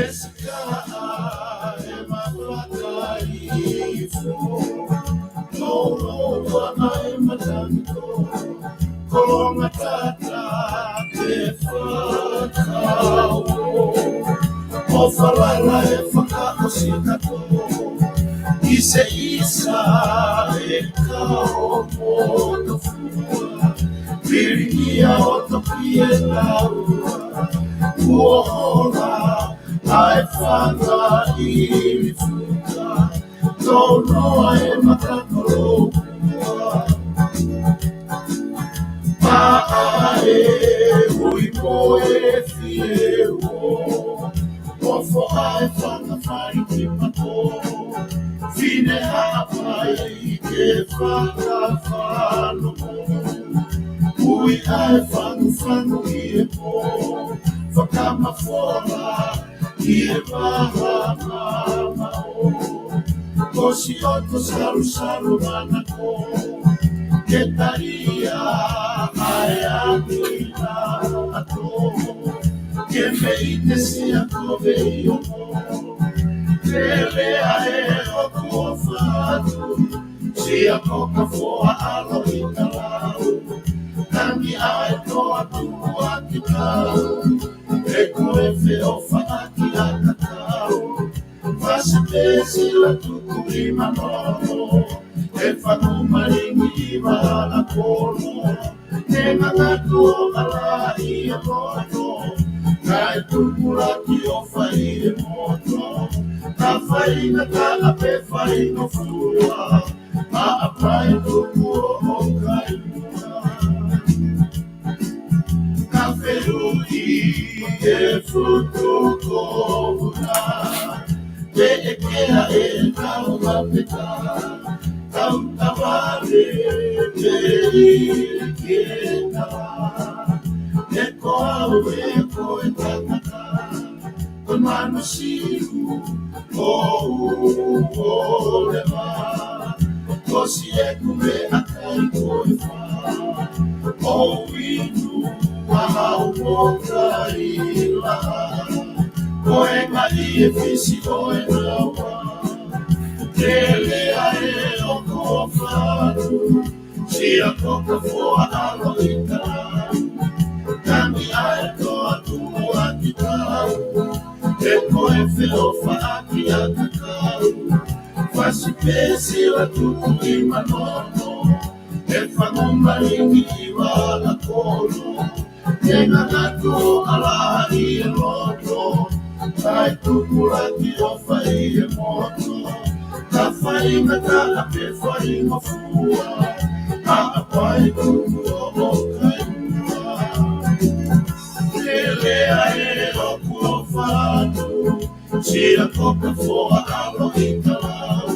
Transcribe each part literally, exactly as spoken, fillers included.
Esika e mafaka ifo, no no wa ai matangi ko, kolonga tata ke fakau. ʻO falala e fakaʻosi kato, ʻi se isa e kau mo tofua. Pilikia o toki e laua, kuo hola ai fanga ilifuka. Tono ai makakolo. Paa e ui ko e fieu. Ofo ai fanga fai ki pako. Fine hapai ke fakafano. Ui ai fanu fanu i e po. Fakamafola i e maha mama o. Ko si oto salu salu mana ko. Ke talia ai a ni na ato. Ke mei te sia ko vei o mo. Pele ai o kuo fatu. Sia ko ka foa alo i ka lau. Tangi ai to atu a ki kau. E ko e fe o fa a ki a ka kau. Fasi pe sila tuku i manono. E fanu malingi i mahala kono. Tenga ngatu o ala i a kono. Kai tuku la ki o fai e moto. Ka fai na ka a pe fai no fua. Maʻapai tuku o kai mua. Ka feluʻi e futu ko una. Te e kea e kau mapeka. Kau tavare te i ke kala. E ko au e ko e tangata. Ko manu siu, ko u, ko le ma. Ko si e ku me a kai ko e fa. Ko inu, a hau ko kai la. Ko e ngai e fisi o e laua. Tele a e o ko fatu. Sia ko ka foa alo i ka. Tangi ai to atu a ki ka. E ko e feo fa a ki a ka kau. Fasi pe sila tuku i manono. E fanu malingi i wala kono. Tenga ngatu ala i e loto. Kai tuku la ki o fai e moto. Ka fai na ka a pe fai ma fua. A a pai tuku o o kai mua. Lele a e o kuo fatu. Sia ko ka foa alo i ka lau.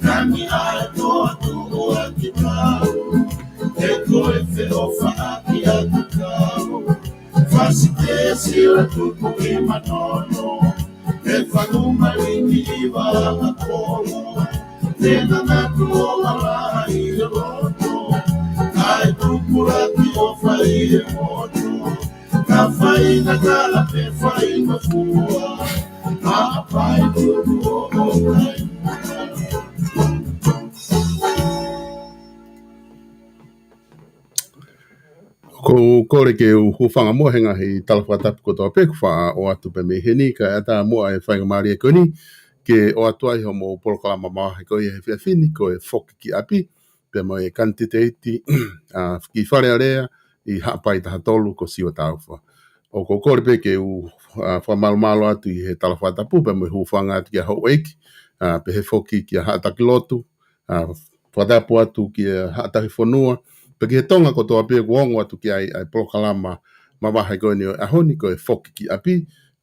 Tangi ai to atu o a ki kau. E ko e feo fa a ki a ka kau. Fasi te sila tuku i manono. E fanu malingi i wala kono. Te na na tuo ala i loto. Ai tuku la ki o fai e moto. Ka fai na ka a pe fai ma fua. A a pai tuku o o kai. Ko u kole ke u hūfanga muʻa he ngaahi tala fakatapu kotoa pē kuo faʻa ʻoatu pē mei heni, kae ʻatā muʻa e faingamālie ko eni ke ʻoatu ai hoʻomou polokalama mavahe ko ia he efiafi ni, ko e Foki ki ʻApi, pea mo e kanititeiti ʻa e kiʻi Fale Alea ʻi Haʻapai taha tolu ko Siua Taufa. ʻOku ou kole pē ke u, ʻa, fakamalumalu atu ʻi he tala fakatapu pea mo e hūfanga atu kia houʻeiki, ʻa, pehē foki kia Haʻa Taki Lotu, ʻa, fakatapu atu kia Haʻa Tauhi Fonua, pea ki he Tonga kotoa pē kuo ongo atu ki ai ʻa e polokalama mavahe ko eni ʻo e ʻaho ni ko e Foki ki ʻApi.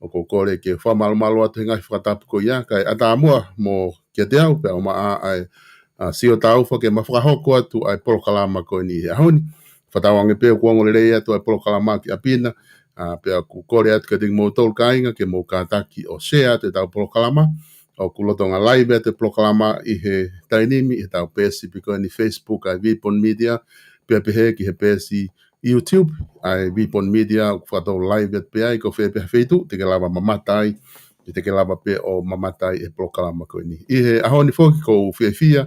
ʻOku ou kole ke fakamalumalu atu he ngaahi fakatapu ko ia, kae ʻatā muʻa mo kiate au pea ʻomaʻa ʻa e, ʻa, Siua Taufa ke ma fakahoko atu ʻa e polokalama ko eni he ʻaho ni. Fakatauange pē ʻoku ongo lelei atu ʻa e polokalama ki ʻapi na, ʻa, pea ʻoku kole atu kiate kimoutolu kāinga ke mou kātaki ʻo share atu ʻetau polokalama. ʻOku lolotonga live atu e polokalama ʻi he taimi ni ʻi heʻetau peesi pē ko eni Facebook ʻa e Vipon Media, pea pehē ki he peesi YouTube, ʻa e Vipon Media, ʻoku fakatou live atu pē ai, ko fē pē ha feituʻu te ke lava mamata ai, te ke lava pē ʻo mamata ai he polokalama ko eni. ʻI he ʻaho ni foki ʻoku ou fiefia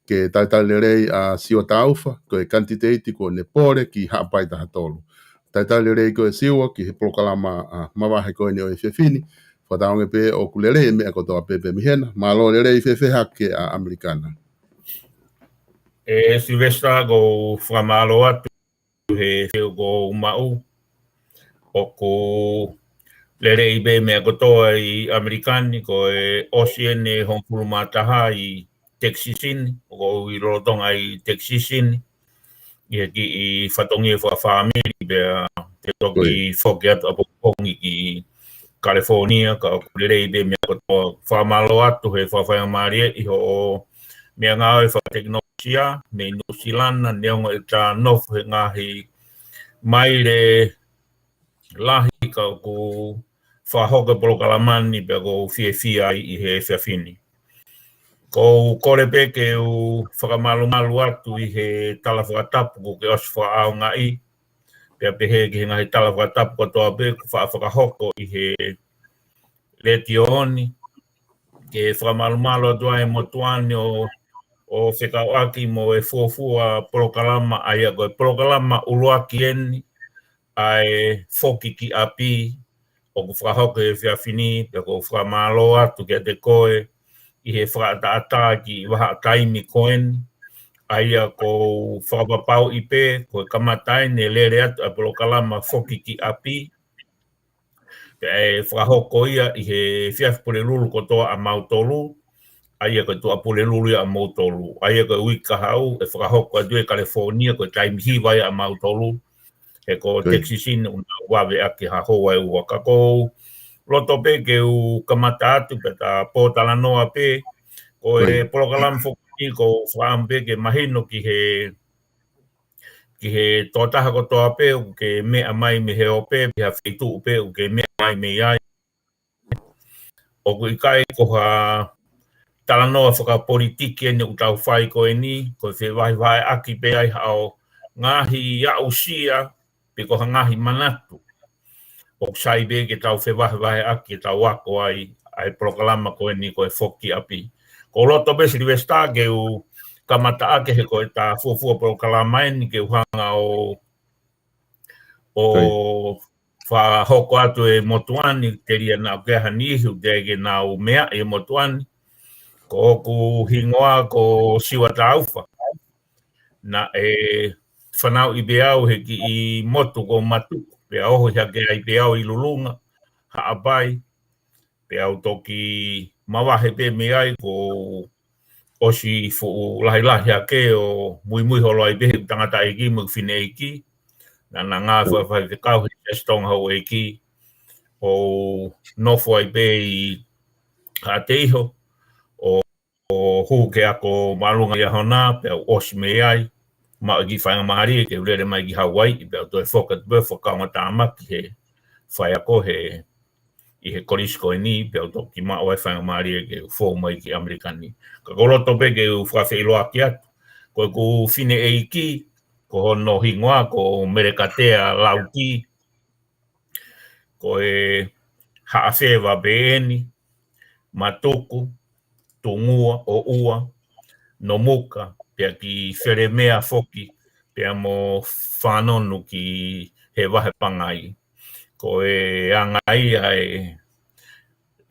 ke talitali lelei ʻa Siua Taufa, ko e kanititeiti kuo ne pole ki Haʻapai taha tolu. Talitali lelei koe Siua ki he polokalama, ʻa, mavahe ko eni ʻo e efiafi ni, fakatauange pē ʻoku lelei e meʻa kotoa pē pea mei hena, mālō lelei fēfē hake ʻa ʻAmelika na. ʻE Sylvester, ʻoku ou fakamālō atu he fehuʻi kuo u maʻu. ʻOku lelei pē meʻa kotoa ʻi ʻAmelika ni, kuo ʻosi eni e hongofulu mā taha ʻi Texas ni, ʻoku ou ʻi lolotonga ʻi Texas ni, ʻi he kiʻi fatongia fakafāmili pea te u toki Oi. foki atu ʻapongipongi ki California, ka ʻoku lelei pē meʻa kotoa. Fakamālō atu he fakafaingamālie ʻi hoʻo meʻangāue fakatekinolosia mei Nuʻusila na, neongo ʻeta nofo he ngaahi maile lahi ka ʻoku fakahoko e polokalama ni pea ʻoku ou fiefia ai ʻi he efiafi ni. ʻOku ou kole pē ke u fakamālumalu atu ʻi he tala fakatapu kuo ke ʻosi fakaʻaongaʻi, pea pehē ki he ngaahi tala fakatapu kotoa pē kuo faʻa fakahoko ʻi he letiō ni, ke fakamālumalu atu ai e motuʻa ni ʻo, ʻo fekauʻaki mo e fuofua polokalama, ʻa ia ko e polokalama ʻuluaki eni, ʻa e Foki ki ʻApi, ʻoku fakahoko he efiafi ni, pea ʻoku ou fakamālō atu kiate koe ʻi he fakaʻataʻatā ki he vahaʻa taimi ko eni, ʻa ia ʻoku ou fakapapauʻi pē, ko e kamata eni e lele atu ʻa e polokalama Foki ki ʻApi, pea ʻe fakahoko ia ʻi he efiafi Pulelulu kotoa ʻa mautolu, ʻa ia ko e Tuʻapulelulu ia ʻa mautolu, ʻa ia ko e uike kahaʻu, ʻe fakahoko atu ʻi California, ko e taimi hiva ia ʻa mautolu, he ko Oi. Texas ni ʻoku nau vave ʻaki ha houa ʻe ua. Ka ʻoku ou loto pē ke u kamata atu pea ta pōtalanoa pē, ko e Oi. polokalama foki ni ʻoku ou fakaʻamu pē ke mahino ki he, ki he tokotaha kotoa pē ʻoku ke meʻa mai mei he ope, pe ha feituʻu pē ʻoku ke meʻa mai mei ai. ʻOku ʻikai ko ha talanoa fakapolitiki eni ʻoku tau fai ko eni, ko e fevahevaheʻaki pē ai haʻo ngaahi aʻusia, pe ko ha ngaahi manatu ʻoku sai pē ke tau fevahevaheʻaki, ke tau ako ai, ʻa e polokalama ko eni ko e Foki ki ʻApi. ʻOku ou loto pē Sylvester ke u kamata ʻaki he ko ʻeta fuofua polokalama eni ke u hanga ʻo, ʻo Kai. fakahoko atu e motuʻa ni, telia naʻa ʻoku ʻi ai ha niʻihi ʻoku teʻeki ke nau meaʻi e motuʻa ni. Ko hoku hingoa ko Siua Taufa. Naʻe fanauʻi pē au he kiʻi motu ko Matuku, pea ohi hake ai pē au ʻi Lulunga, Haʻapai, pea u toki mavahe pē mei ai kuo u ʻosi fuʻu lahilahi hake ʻo muimui holo ai pē he tangataʻeiki mo e fineʻeiki, naʻa na ngāue fakafaifekau he Siasi Tonga Houʻeiki, ʻo nofo ai pē ʻi Haʻateiho, ʻo ʻo hū ke ako māʻolunga ʻi Ahona, pea u ʻosi mei ai, maʻu e kiʻi faingamālie ke u lele mai ki Hauaiʻi, pea u toe foki atu pē fakaongo tāmaki he faiako he, ʻi he kolisi ko eni, pea u toki maʻu ai faingamālie ke u fou mai ki ʻAmelika ni. Ka ʻoku ou loto pē ke u fakafeʻiloaki atu. Ko ʻeku fineʻeiki, ko hono hingoa, ko Melekatea Lauki, ko e Haʻafeva pē eni, Matuku, Tungua, ʻOua, Nomuka, pea ki Felemea foki, pea mo Fanonu ki he Vahe Pangai. Ko e anga ia ʻe,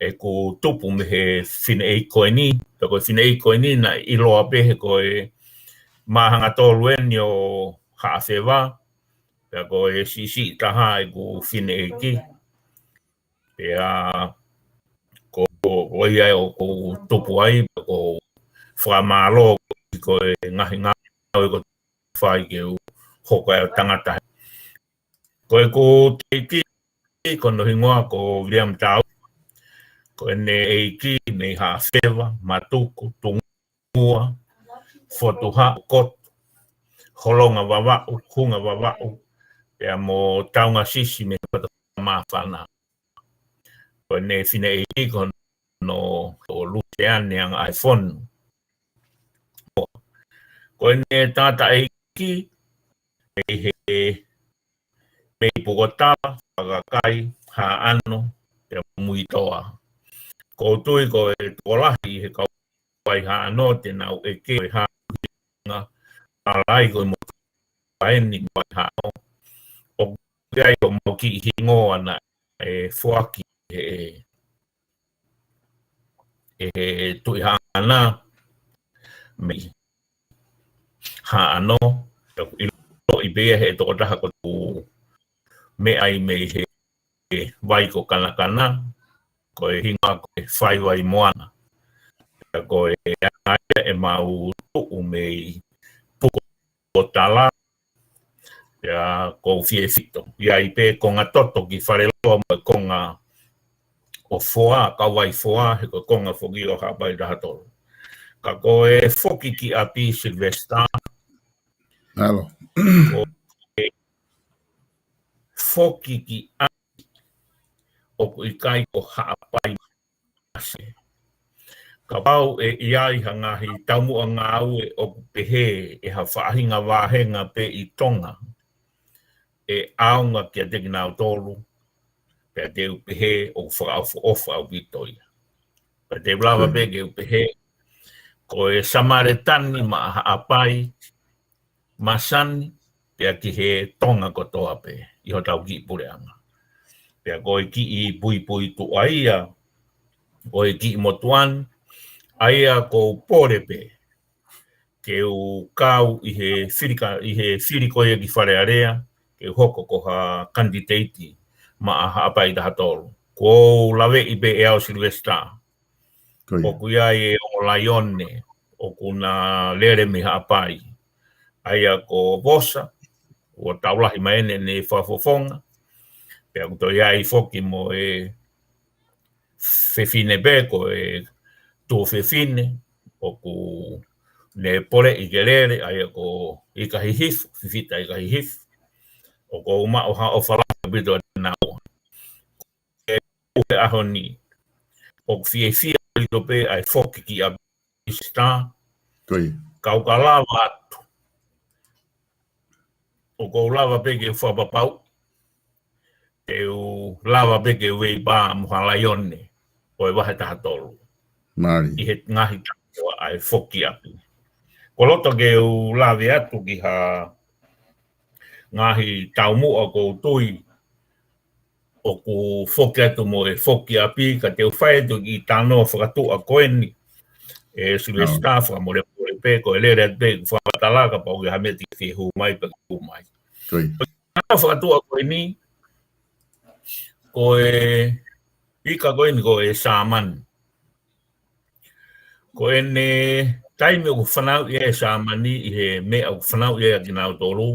ʻeku tupu mei he fineʻeiki ko eni, pea ko e fineʻeiki ko eni naʻe ʻiloa pē he ko e māhanga tolu eni ʻo Haʻafeva, pea ko e siʻisiʻi taha ʻeku fineʻeiki. Pea ko, ko ia ʻoku ou tupu ai, pea ʻoku ou fakamālō ko e ngaahi ngāue kuo fai ke u hoko ai ʻo tangata. Ko ʻeku teiti, ko hono hingoa ko William Tau, ko ʻene ʻeiki mei Haʻafeva, Matuku, Tungua, Ua, Fotu Haʻu, Kotu, Holonga Vavaʻu, Hunga Vavaʻu, pea mo Taunga Sisi mei Fata Māfana. Ko ʻene fineʻeiki ko hono, ko Luteane Angaʻaefonu. Ko ʻene tangataʻeiki, mei he Pukotala, Fakakai, Haʻano, pea mo Muitoa. ʻOku ou tui ko e tokolahi he kau Vai Haʻano te nau ʻeke e hanga alai ko e motuʻa eni Vai Haʻano. ʻOku ʻi ai ko mau kiʻi hingoa naʻe foaki he, he Tuʻi Haʻana mei Haʻano, ʻoku ʻiloʻi pē ia he tokotaha ko Tuʻu Meʻai mei he vai ko Kanakana, ko e hingoa ko e Faivaimoana. Pea ko e anga ia ʻemau tuʻu mei Pukotala, pea ʻoku ou fiefia ʻi ai pē konga toto ki Faleloa mo e konga ʻo Foa, Kauvai Foa, he ko e konga foki ʻo Haʻapai Tahatolu. Ka ko e foki ki ʻapi Sylvester, Mālō. ko e foki ki ʻapi ʻoku ʻikai ko Haʻapai Mase. Kapau ʻe ʻi ai ha ngaahi taumuʻa ngāue ʻoku pehē ʻe ha faʻahinga vāhenga pē ʻi Tonga, ʻe ʻaonga kiate kinautolu, pea te u pehē ʻoku fakaʻofoʻofa ʻaupito ia. Pea te u lava pē ke u pehē, ko e Samaletani maʻa Haʻapai, Masani, pea ki he Tonga kotoa pē, ʻi hotau kiʻi puleʻanga. Pea ko e kiʻi puipuituʻa ia ʻo e kiʻi motuʻa ni, ʻa ia ʻoku ou pole pē ke u kau ʻi he fili ka, ʻi he fili ko ia ki Fale Alea, ke u hoko ko ha kanititeiti maʻa Haʻapai Tahatolu. ʻOku ou laveʻi pē ʻe au Sylvester, ʻoku ʻi ai e ongo laione ʻoku na lele mei Haʻapai, ʻa ia ko Vosa, ʻoku tau lahi mai ʻene fakafofonga. Pea ʻoku toe ʻi ai foki mo e fefine pē ko e Tuofefine, ʻoku ne poleʻi ke lele, ʻa ia ko Ika Hihifo, Fifita Ika Hihifo. ʻOku ou maʻu ha ʻofa lahi ʻaupito ʻa kinaua. ʻI he ʻaho ni, ʻoku fiefia ʻaupito pē ʻa e foki ki ʻapi Sylvester. Kau ka lava atu, ʻoku ou lava pē ke u fakapapauʻi, te u lava pē ke u veipā mo ha laione ʻo e vahe tahatolu ʻi he ngaahi taumuʻa ʻa e foki ʻapi. ʻOku ou loto ke u lave atu ki ha ngaahi taumuʻa ʻoku ou tui ʻoku foki atu mo e foki ʻapi, ka te u fai atu kiʻi talanoa fakatuʻa ko eni, ʻe Sylvester, fakamolemole pē, ko e lele atu pē ʻeku fakamatala, kapau ʻoku ʻi ai ha meʻa te ke fie hū mai pea ke hū mai. Talanoa fakatuʻa ko eni, ko e ika ko eni ko e Sāmani. Ko ʻene taimi ʻoku fanauʻi ai e Sāmani ʻi he meʻa ʻoku fanauʻi ai ʻa kinautolu,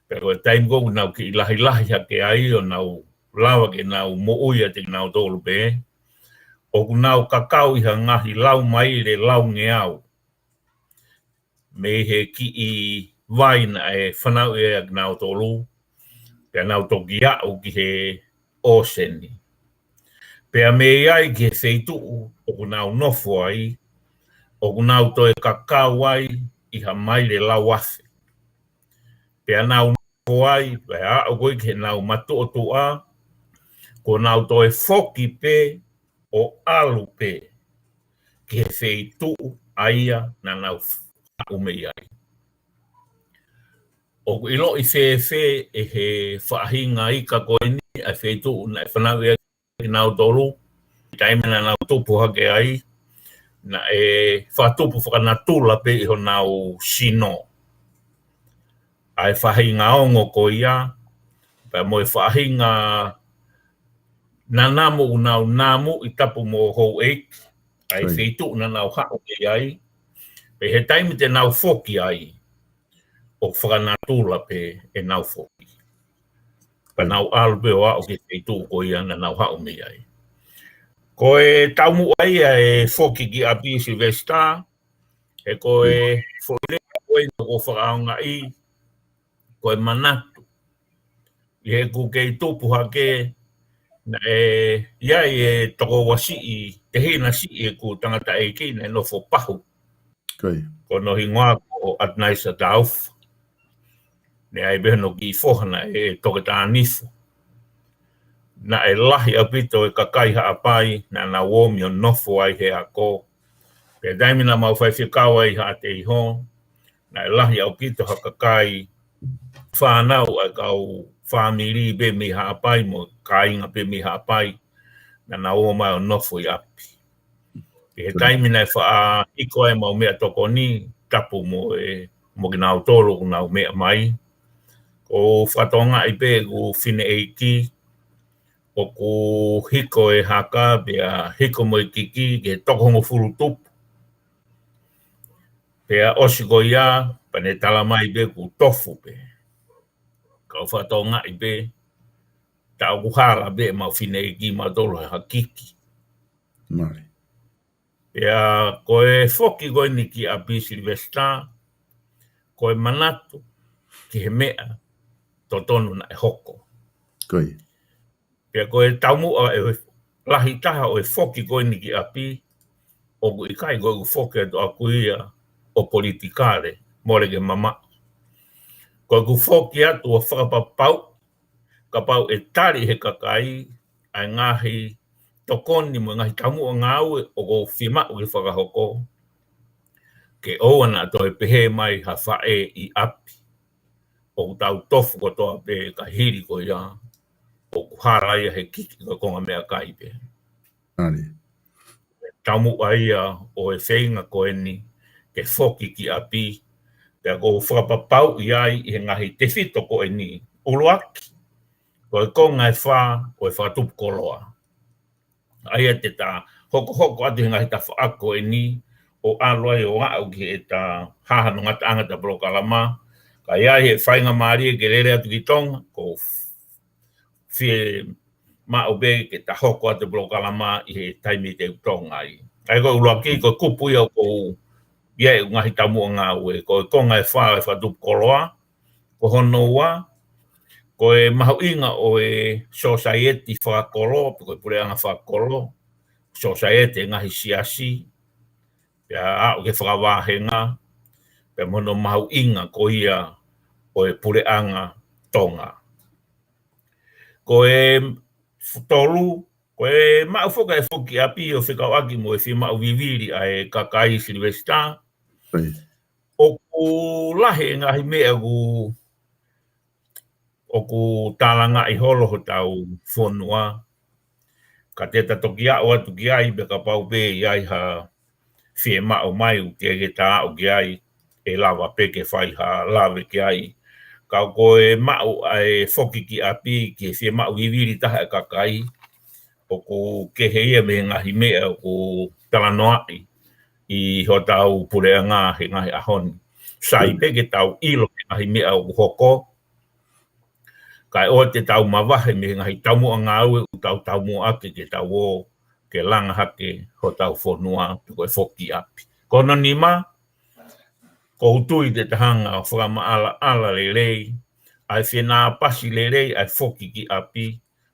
pea ko e taimi ko ē ʻoku nau kiʻi lahilahi hake ai ʻo nau lava ke nau moʻui ʻiate kinautolu pē, ʻoku nau kakau ʻi ha ngaahi laumaile laungeau mei he kiʻi vai naʻe fanauʻi ai ʻa kinautolu, pea nau toki aʻu ki he ʻōseni. Pea mei ai ki he feituʻu ʻoku nau nofo ai, ʻoku nau toe kakau ai ʻi ha maile lauafe. Pea nau nofo ai, pea aʻu ko ē ki heʻenau matuʻotuʻa, kuo nau toe foki pē ʻo ʻalu pē ki he feituʻu ʻa ia naʻa nau haʻu mei ai. ʻOku ʻiloʻi fēfē ʻe he faʻahinga ika ko eni ʻa e feituʻu naʻe fanauʻi ai kinautolu, taimi naʻa nau tupu hake ai, naʻe fakatupu fakanatula pē ʻi honau sino ʻa e faʻahinga ongo ko ia, pea mo e faʻahinga nanamu ʻoku nau namu ʻi tapu mo houʻeiki, ʻa e feituʻu naʻa nau haʻu mei ai, pea he taimi te nau foki ai, ʻoku fakanatula pē ʻenau foki. Pea nau ʻalu pē ʻo aʻu ki he feituʻu ko ia naʻa nau haʻu mei ai. Ko e taumuʻa ia e foki ki ʻapi Sylvester, he ko e foʻi lea ko ē naʻa ku fakaʻaongaʻi, ko e manatu. ʻI heʻeku kei tupu hake, naʻe ʻi ai e tokouasiʻi, tehina siʻi ʻeku tangataʻeiki naʻe nofo Pahu. Ko hono hingoa ko ʻAtunaisa Taufa. Naʻe ʻi ai pē hono kiʻi foha naʻe toketā nifo. Naʻe lahi ʻaupito e kakai Haʻapai naʻa nau ō mai ʻo nofo ai he ako. Pea taimi naʻa mau faifekau ai ʻi Haʻateiho, naʻe lahi ʻaupito ha kakai fānau ʻa e kau fāmili pē mei Haʻapai mo kāinga pē mei Haʻapai naʻa nau ō mai ʻo nofo ʻi ʻapi. Pea he taimi naʻe faʻa hiko ai ʻemau meʻatokoni, tapu mo e, mo kinautolu ʻoku nau meʻa mai. ʻOku ou fakatokangaʻi pē ʻeku fineʻeiki, ʻoku hiko e haka, pea hiko mo e kiki, ke toko hongofulu tupu. Pea ʻosi ko ia, pea ne tala mai pē kuo tofu pē. Ka ʻoku ou fakatokangaʻi pē, tā ʻoku hala pē ʻemau fineʻeiki mautolu he ha kiki. Pea ko e foki ko eni ki ʻapi Sylvester, ko e manatu ki he meʻa totonu naʻe hoko. Pea ko e taumuʻa ʻe lahi taha ʻo e foki ko eni ki ʻapi, ʻoku ʻikai ko ʻeku foki atu ʻaku ia ʻo politikale, mole ke mamaʻo. Ko ʻeku foki atu ʻo fakapapauʻi kapau ʻe tali he kakai ʻa e ngaahi tokoni mo e ngaahi taumuʻa ngāue ʻoku ou fiemaʻu ke fakahoko, ke ʻoua naʻa toe pehē mai ha faʻē ʻi ʻapi ʻoku tau tofu kotoa pē, ka hili ko ia ʻoku hala ia he kiki, ka ko e ngaahi meʻakai pē. Taumuʻa ia ʻo e feinga ko eni ke foki ki ʻapi, pea ʻoku ou fakapapauʻi ai ʻi he ngaahi tefito ko eni. ʻUluaki, ko e konga ʻe fā ʻo e fakatupu koloa. ʻA ia te ta hokohoko atu he ngaahi tafaʻaki ko eni ʻo ʻalu ai ʻo aʻu ki heʻeta hahano ngataʻanga ʻeta polokalama. Ka ʻi ai he faingamālie ke lele atu ki Tonga, ʻoku ou fiemaʻu pē ke ta hoko atu e polokalama ʻi he taimi te u Tonga ai. ʻA ia ko e ʻuluaki, ko e kupu ia ʻoku ou ʻi ai ʻeku ngaahi taumuʻa ngāue, ko e konga ʻe fā ʻo e fakatupu koloa. Ko hono ua, ko e mahuʻinga ʻo e sōsaieti fakakolo, pe ko e puleʻanga fakakolo, sōsaieti, ngaahi siasi, pea aʻu ki he fakavahenga, pea mo hono mahuʻinga ko ia ʻo e puleʻanga Tonga. Ko e f-, tolu, ko e maʻu foki ʻa e foki ʻapi ʻo fekauʻaki mo e fiemaʻu vivili ʻa e kakai Sylvester. ʻOku lahi e ngaahi meʻa ʻoku, ʻoku tālangaʻi holo hotau fonua. Ka te ta toki aʻu atu ki ai, pea kapau pē ʻe ʻi ai ha fiemaʻu mai ʻoku teʻeki ke ta aʻu ki ai, ʻe lava pē ke fai ha lave ki ai. Ka ko e maʻu ʻa e foki ki ʻapi ki he fiemaʻu vivili taha ʻa e kakai, ʻoku kehe ia mei he ngaahi meʻa ʻoku talanoaʻi ʻi hotau puleʻanga he ngaahi ʻaho ni. Sai pē ke tau ʻilo he ngaahi meʻa ʻoku hoko, kae ʻoua te tau mavahe mei he ngaahi taumuʻa ngāue ʻoku tau taumuʻa ʻaki ke tau ō ke langa hake hotau fonua, pe ko e foki ʻapi. Ko hono nima, ʻoku ou tui te ta hanga ʻo fakamaʻalaʻala lelei ʻa e fenāpasi lelei ʻa e foki ki ʻapi,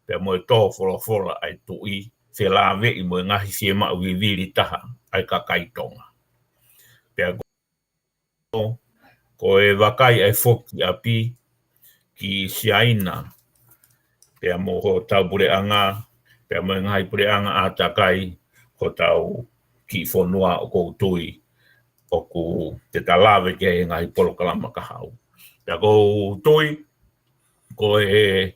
pea mo e tō folofola ʻa e Tuʻi, felāveʻi mo e ngaahi fiemaʻu vivili taha ʻa e kakai Tonga. Pea ko, ko e vakai ʻa e foki ʻapi ki Siaina, pea mo hotau puleʻanga, pea mo e ngaahi puleʻanga ʻātakai hotau kiʻi fonua, ʻoku ou tui ʻoku te ta lave ki ai he ngaahi polokalama kahaʻu. Pea ʻoku ou tui, ko e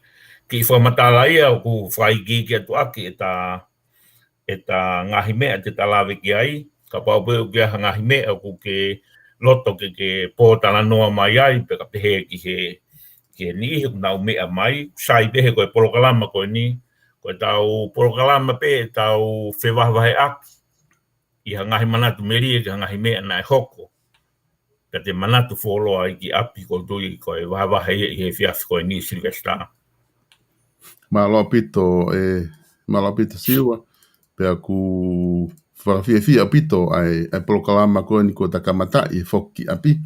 kiʻi fakamatala ia ʻoku fakaikiiki atu ʻaki ʻeta, ʻeta ngaahi meʻa te ta lave ki ai, kapau pē ʻoku ʻi ai ha ngaahi meʻa ʻoku ke loto ke ke pōtalanoa mai ai, pe ka pehē ki he, ki he niʻihi ʻoku nau meʻa mai, sai pē he ko e polokalama ko eni, ko ʻetau polokalama pē ʻetau fevahevaheʻaki ʻi ha ngaahi manatu melie ki ha ngaahi meʻa naʻe hoko. Ka te manatu fuoloa ai ki ʻapi, ʻoku ou tui ko e vahevahe ia ʻi he efiafi ko eni Sylvester. Mālō ʻaupito, ē, mālō ʻaupito Siua, pea ʻoku fakafiefia ʻaupito ʻa e, ʻa e polokalama ko eni kuo ta kamataʻi e foki ʻapi.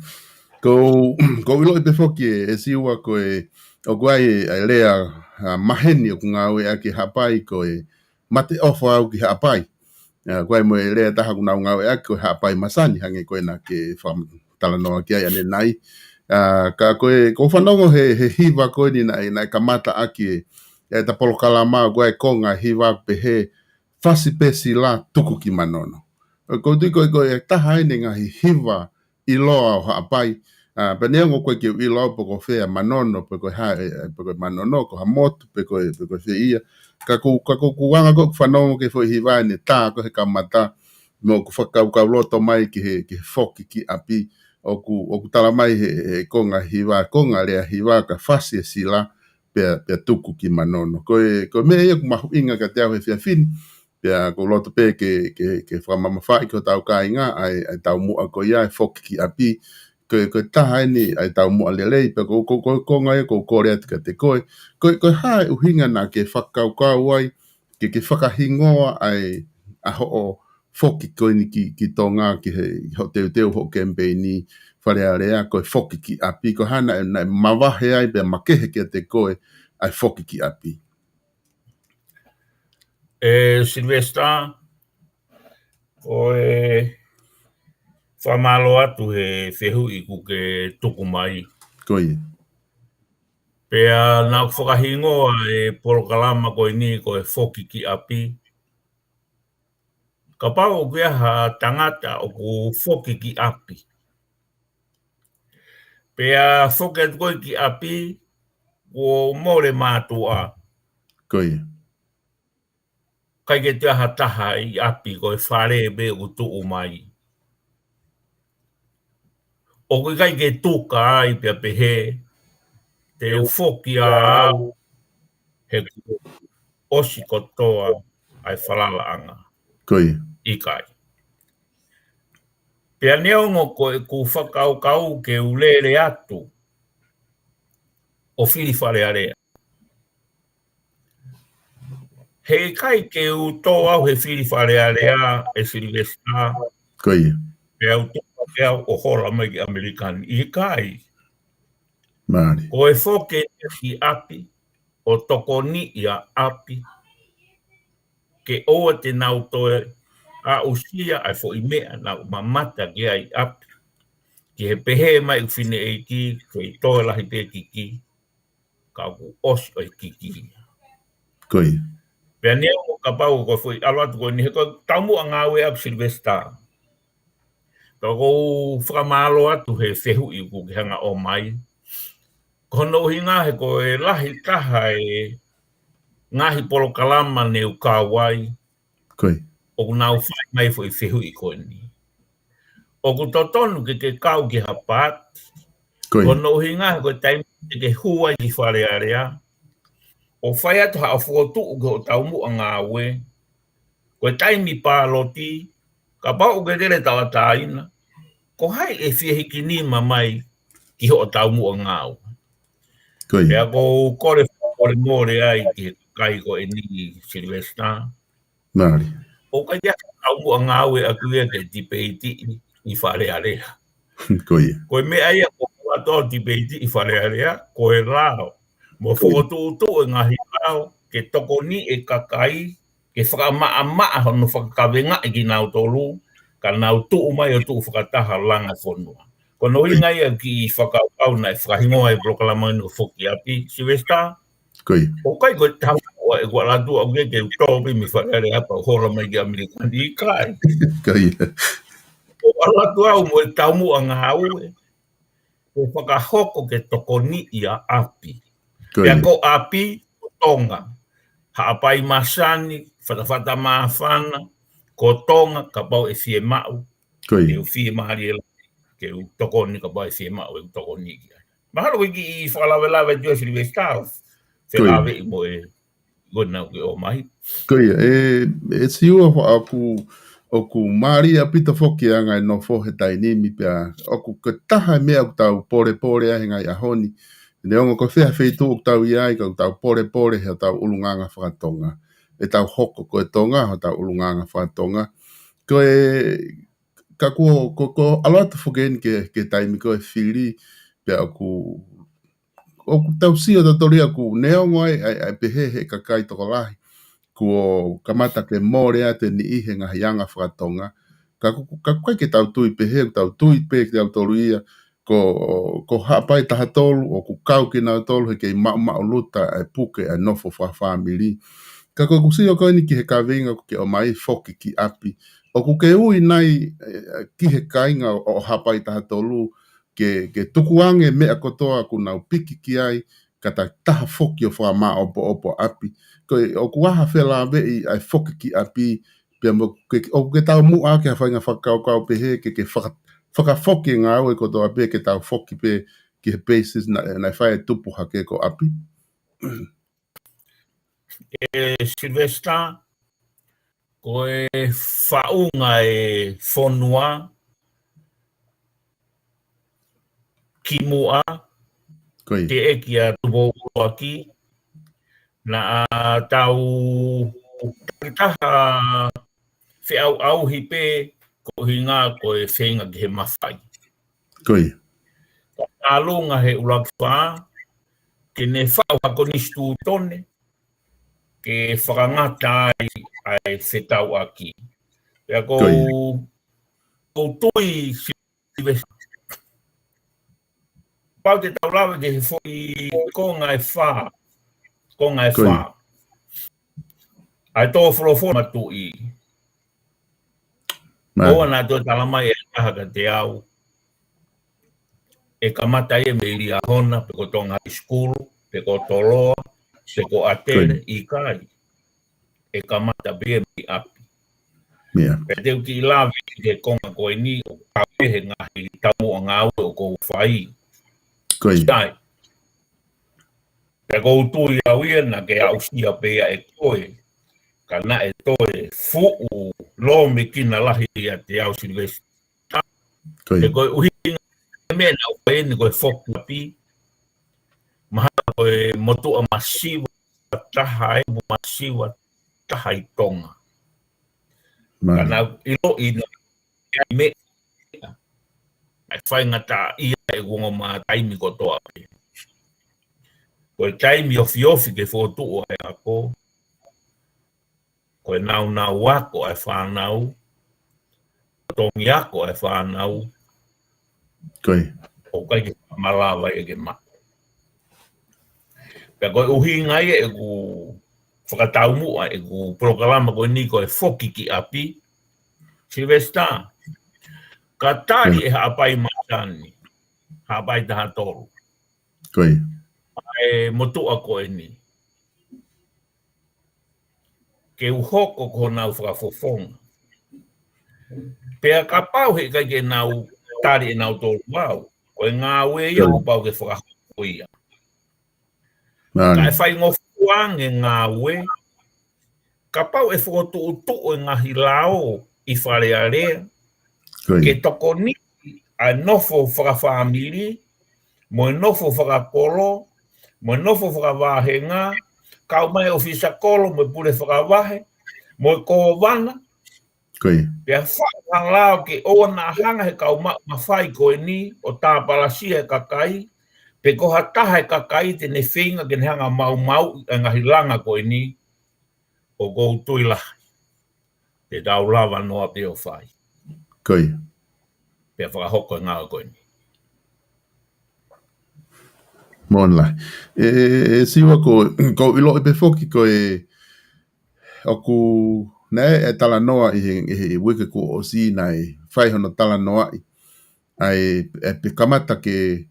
ʻOku ou, ʻoku ou ʻiloʻi pē foki ē, ē Siua ko e, ʻoku ʻi ai e, ʻa e lea, ʻa, maheni ʻoku ngāueʻaki ʻe Haʻapai ko e mate ʻofa au ki Haʻapai. ʻA, ʻoku ʻi ai mo e lea ʻe taha ʻoku nau ngāueʻaki ko e Haʻapai masani hangē ko ena ke fakatalanoa ki ai ʻanenai. ʻA, ka ko e, ʻoku ou fanongo he, he hiva ko eni naʻe, naʻe kamata ʻaki ʻe, ʻe ta polokalama ko e konga hiva pehē, fasi pē sila tuku ki Manono. ʻOku ou tui ko e, ko e taha eni e ngaahi hiva ʻiloa ʻo Haʻapai. ʻA, pea neongo ʻoku ʻikai ke u ʻilo pe ko fē ʻa Manono, pe ko e hā, ʻe, ʻe, pe ko e Manono, ko ha motu, pe ko e, pe ko e fē ia. Ka ʻoku, ka ʻoku, ʻoku ou anga ko ē ʻeku fanongo ki he foʻi hiva eni tā ko ē he kamata, mo ʻeku fakakaukauloto mai ki he, ki he foki ki ʻapi. ʻOku, ʻoku tala mai he, he konga hiva, konga lea hiva ka fasi e sila, pea, pea tuku ki Manono. Ko e, ko e meʻa ia ʻoku mahuʻinga kiate au he efiafi ni, pea ʻoku ou loto pē ke, ke, ke fakamamafaʻi ki hotau kāinga, ʻa e, ʻa e taumuʻa ko ia, ʻa e foki ki ʻapi, ko e, ko e taha eni, ʻa e taumuʻa lelei, pea ko, ko, ko, ko e konga ia ʻoku ou kole atu kiate koe, ko e, ko e hā e ʻuhinga naʻa ke fakakaukau ai, ke, ke fakahingoa ʻa e, ʻa hoʻo foki ko eni ki, ki Tonga, ki he, hoʻo teuteu hoʻo kemipeini Fale Alea, ko e foki ki ʻapi, ko e hā naʻe, naʻe mavahe ai, pea makehe kiate koe, ʻa e foki ki ʻapi. ʻE Sylvester, ʻoku ou fakamālō atu he fehuʻi kuo ke tuku mai. Ko ia. Pea naʻa ku fakahingoa e polokalama ko eni ko e foki ki ʻapi. Kapau ʻoku ʻi ai ha tangata ʻoku foki ki ʻapi. Pea foki atu ko ē ki ʻapi, kuo mole mātuʻa. Ko ia. ʻIkai ke toe ʻi ai ha taha ʻi ʻapi, ko e fale pē ʻoku tuʻu mai. ʻOku ʻikai ke tuka ai pea pehē, te u foki ʻa au, he kuo ʻosi kotoa ʻa e falalaʻanga. Ko ia. ʻIkai. Pea neongo ko ʻeku fakakaukau ke u lele atu ʻo fili Fale Alea. Heʻikai ke u tō au he fili Fale Alea ʻe Sylvester. Ko ia. Pea u tō au ʻo hola mai ki ʻAmelika ni. ʻIkai. Mālie. Ko e foki ki ʻapi, ʻo tokoniʻi ʻa ʻapi. Ke ʻoua te nau toe aʻusia ʻa e foʻi meʻa naʻa ku mamata ki ai ʻapi. Ki he pehē mai ʻeku fineʻeiki, ke toe lahi pē kiki, ka kuo ʻosi ʻa e kiki. Ko ia. Pea neongo kapau ko e foʻi ʻalu atu ko eni he ko e taumuʻa ngāue ʻaku Sylvester. Ka ʻoku ou fakamālō atu he fehuʻi kuo ke hanga ʻo ʻomai. Ko hono ʻuhinga he ko e lahi taha e ngaahi polokalama ne u kau ai. Ko ia. ʻOku nau fai mai foʻi fehuʻi ko eni. ʻOku totonu ke ke kau ki ha paati. Ko ia. Ko hono ʻuhinga he ko e taimi te ke hū ai ki Fale Alea. ʻO fai atu haʻo fokotuʻu ki hoʻo taumuʻa ngāue. Ko e taimi pāloti, kapau ʻoku ke lele tauʻatāina, ko hai ʻe fie hiki nima mai ki hoʻo taumuʻa ngāue. Ko ia. Pea ʻoku ou kole fakamolemole ai ki he kakai ko eni Sylvester. Mālie. ʻOku ʻikai ke taumuʻa ngāue ʻaku ia ke tipeitiʻi ʻi Fale Alea. Ko ia. Ko e meʻa ia ʻoku ou ʻoatu ʻo tipeitiʻi ʻi Fale Alea, ko e lao. Mo fokotuʻutuʻu e ngaahi lao, ke tokoniʻi e kakai, ke fakamaʻamaʻa hono fakakavengaʻi kinautolu, ka nau tuʻu mai ʻo tuʻu fakataha langa fonua. Ko hono ʻuhinga ia ki he fakakaukau naʻe fakahingoa e polokalama ni ko e foki ʻapi, Sylvester. Ko ia. ʻOku ʻikai ko e taumuʻa ʻeku ʻalu atu ʻaku ia ke u tō pē mei Fale Alea pea u hola mai ki ʻAmelika ni, ʻikai. Ko ia. ʻOku ou ʻalu atu au mo e taumuʻa ngāue, ke fakahoko ke tokoniʻi ʻa ʻapi. Ko ia. Pea ko ʻapi, ko Tonga. Haʻapai masani, fatafata māfana, ko Tonga, kapau ʻe fiemaʻu. Ko ia. Ke u fiemālie lahi, ke u tokoni kapau ʻe fiemaʻu, ʻe u tokoni ki ai. Mahalo ko e kiʻi fakalavelave atu ia Sylvester, ko ia, felāveʻi mo e ʻoku nau ke ʻomai. Ko ia, ʻe, ʻe Siua, ʻoku, ʻoku mālie ʻaupito foki ʻa e anga e nofo he taimi ni pea, ʻoku ko e taha e meʻa ʻoku tau polepole ai he ngaahi ʻaho ni. Neongo ko fē ha feituʻu ʻoku tau ʻi ai, ka ʻoku tau polepole he ʻetau ʻulungaanga faka-Tonga. ʻEtau hoko ko e Tonga, hotau ʻulungaanga faka-Tonga. Ko e, ka kuo, ko, ko e ʻalu atu foki eni ki he, ki he taimi ko e fili, pea ʻoku, ʻoku tau sio tautolu ia ʻoku neongo ai, ʻa e, ʻa e pehē he kakai tokolahi, kuo kamata ke mole atu e niʻihi he ngaahi anga faka-Tonga. Ka ʻoku, ka ʻoku ʻikai ke tau tui pehē, ʻoku tau tui pē kitautolu ia, ko, ko Haʻapai taha tolu ʻoku kau kinautolu he kei maʻumaʻuluta ʻa e puke ʻa e nofo fakafāmili. Ka ko ʻeku sio ko eni ki he kaveinga ʻoku ke ʻomai, foki ki ʻapi. ʻOku ke ui nai, eh, ki he kāinga ʻo, ʻo Haʻapai taha tolu ke, ke tukuange meʻa kotoa ʻoku nau piki ki ai, ka ta taha foki ʻo fakamāʻopoʻopo ʻapi. Ko e, ʻoku ʻi ai ha felāveʻi ʻa e foki ki ʻapi, pea mo ke, ʻoku ke taumuʻa ki ha faʻahinga fakakaukau pehē ke, ke faka-, fakafoki e ngāue kotoa pē ke tau foki pē ki he basis naʻe, naʻe fai e tupu hake ko ʻapi. ʻE Sylvester, ko e faʻunga e fonua kimuʻa, Ko ia. teʻeki ʻa Tupou ʻUluaki, naʻa tau takitaha feʻauʻauhi pē, ko e ʻuhinga ko e feinga ki he mafai. Ko ia. Ka ʻalunga he ʻUluaki Fā, ke ne faʻu ha konisitūtone, ke fakangata ai ʻa e fetauʻaki. Pea ko Ko ia. u, ko u tui Sylvester, pau te tau lave ki he foʻi konga ʻe fā. Konga ʻe Ko ia. fā. ʻA e tō folofola matuʻi. Mā. ʻOua naʻa toe tala mai ʻe taha kiate au ʻe kamata ia mei Liahona, pe ko Tonga High School, pe ko Toloa, pe ko ʻAtele, Ko ia. ʻikai. ʻE kamata pē ia mei ʻapi. Mea. Pea te u kiʻi lave ki he konga ko eni ʻo kau he ngaahi taumuʻa ngāue ʻoku ou fai. Ko ia. Sai. Pea ko u tui au ia naʻa ke aʻusia pē ia ʻe koe. Ka naʻe toe fuʻu lōmekina lahi ʻiate au Sylvester. Ko ia. He ko e ʻuhinga e meʻa naʻa ku fai eni ko e foki ki ʻapi. Mahalo ko e motuʻa masiva taha ʻi, mo masiva taha ʻi Tonga. Mā. Ka naʻa ku ʻiloʻi naʻe ʻi ai meʻa ʻe faingataʻaʻia ʻeku ongo mā taimi kotoa pē. Ko e taimi ofiofi ke fokotuʻu ʻa e ako, ko e naunau ako ʻa e fānau, tongi ako ʻa e fānau, Ko ia. ʻoku ʻikai ke malava ia ke maʻu. Pea ko e ʻuhinga ia ʻeku fakataumuʻa ʻeku polokalama ko eni ko e foki ki ʻapi. Sylvester, ka tali Ko ia. ʻe Haʻapai Masani, Haʻapai taha tolu, Ko ia. ʻa e motuʻa ko eni ke u hoko ko honau fakafofonga. Pea kapau heʻikai ke nau tali ʻe nautolu au, ko e ngāue ia Ko ia. kuo pau ke fakahoko ia. Mā. Ka ʻe faingofua ange ngāue, kapau ʻe fokotuʻutuʻu e ngaahi lao ʻi Fale Alea, Ko ia. ke tokoni ʻa e nofo fakafāmili, mo e nofo fakakolo, mo e nofo fakavāhenga, kau mai ʻofisa kolo, mo e pule fakavahe, mo e kōvana. Ko ia. Pea faʻu ha lao ke ʻoua naʻa hanga he kau maʻu mafai ko eni ʻo tāpalasia e kakai, pe ko ha taha e kakai te ne feinga ke ne hanga maumauʻi e ngaahi langa ko eni, ʻoku ou tui lahi te tau lava noa pē ʻo fai. Ko ia. Pea fakahoko e ngāue ko eni. Moʻoni lahi. ʻE, ʻe, ʻe Siua ko, ko u ʻiloʻi pē foki ko e, ʻoku, naʻe, ʻe talanoa ʻi he, ʻi he uike kuo ʻosi naʻe fai hono talanoaʻi. ʻA e, ʻe pe kamata ke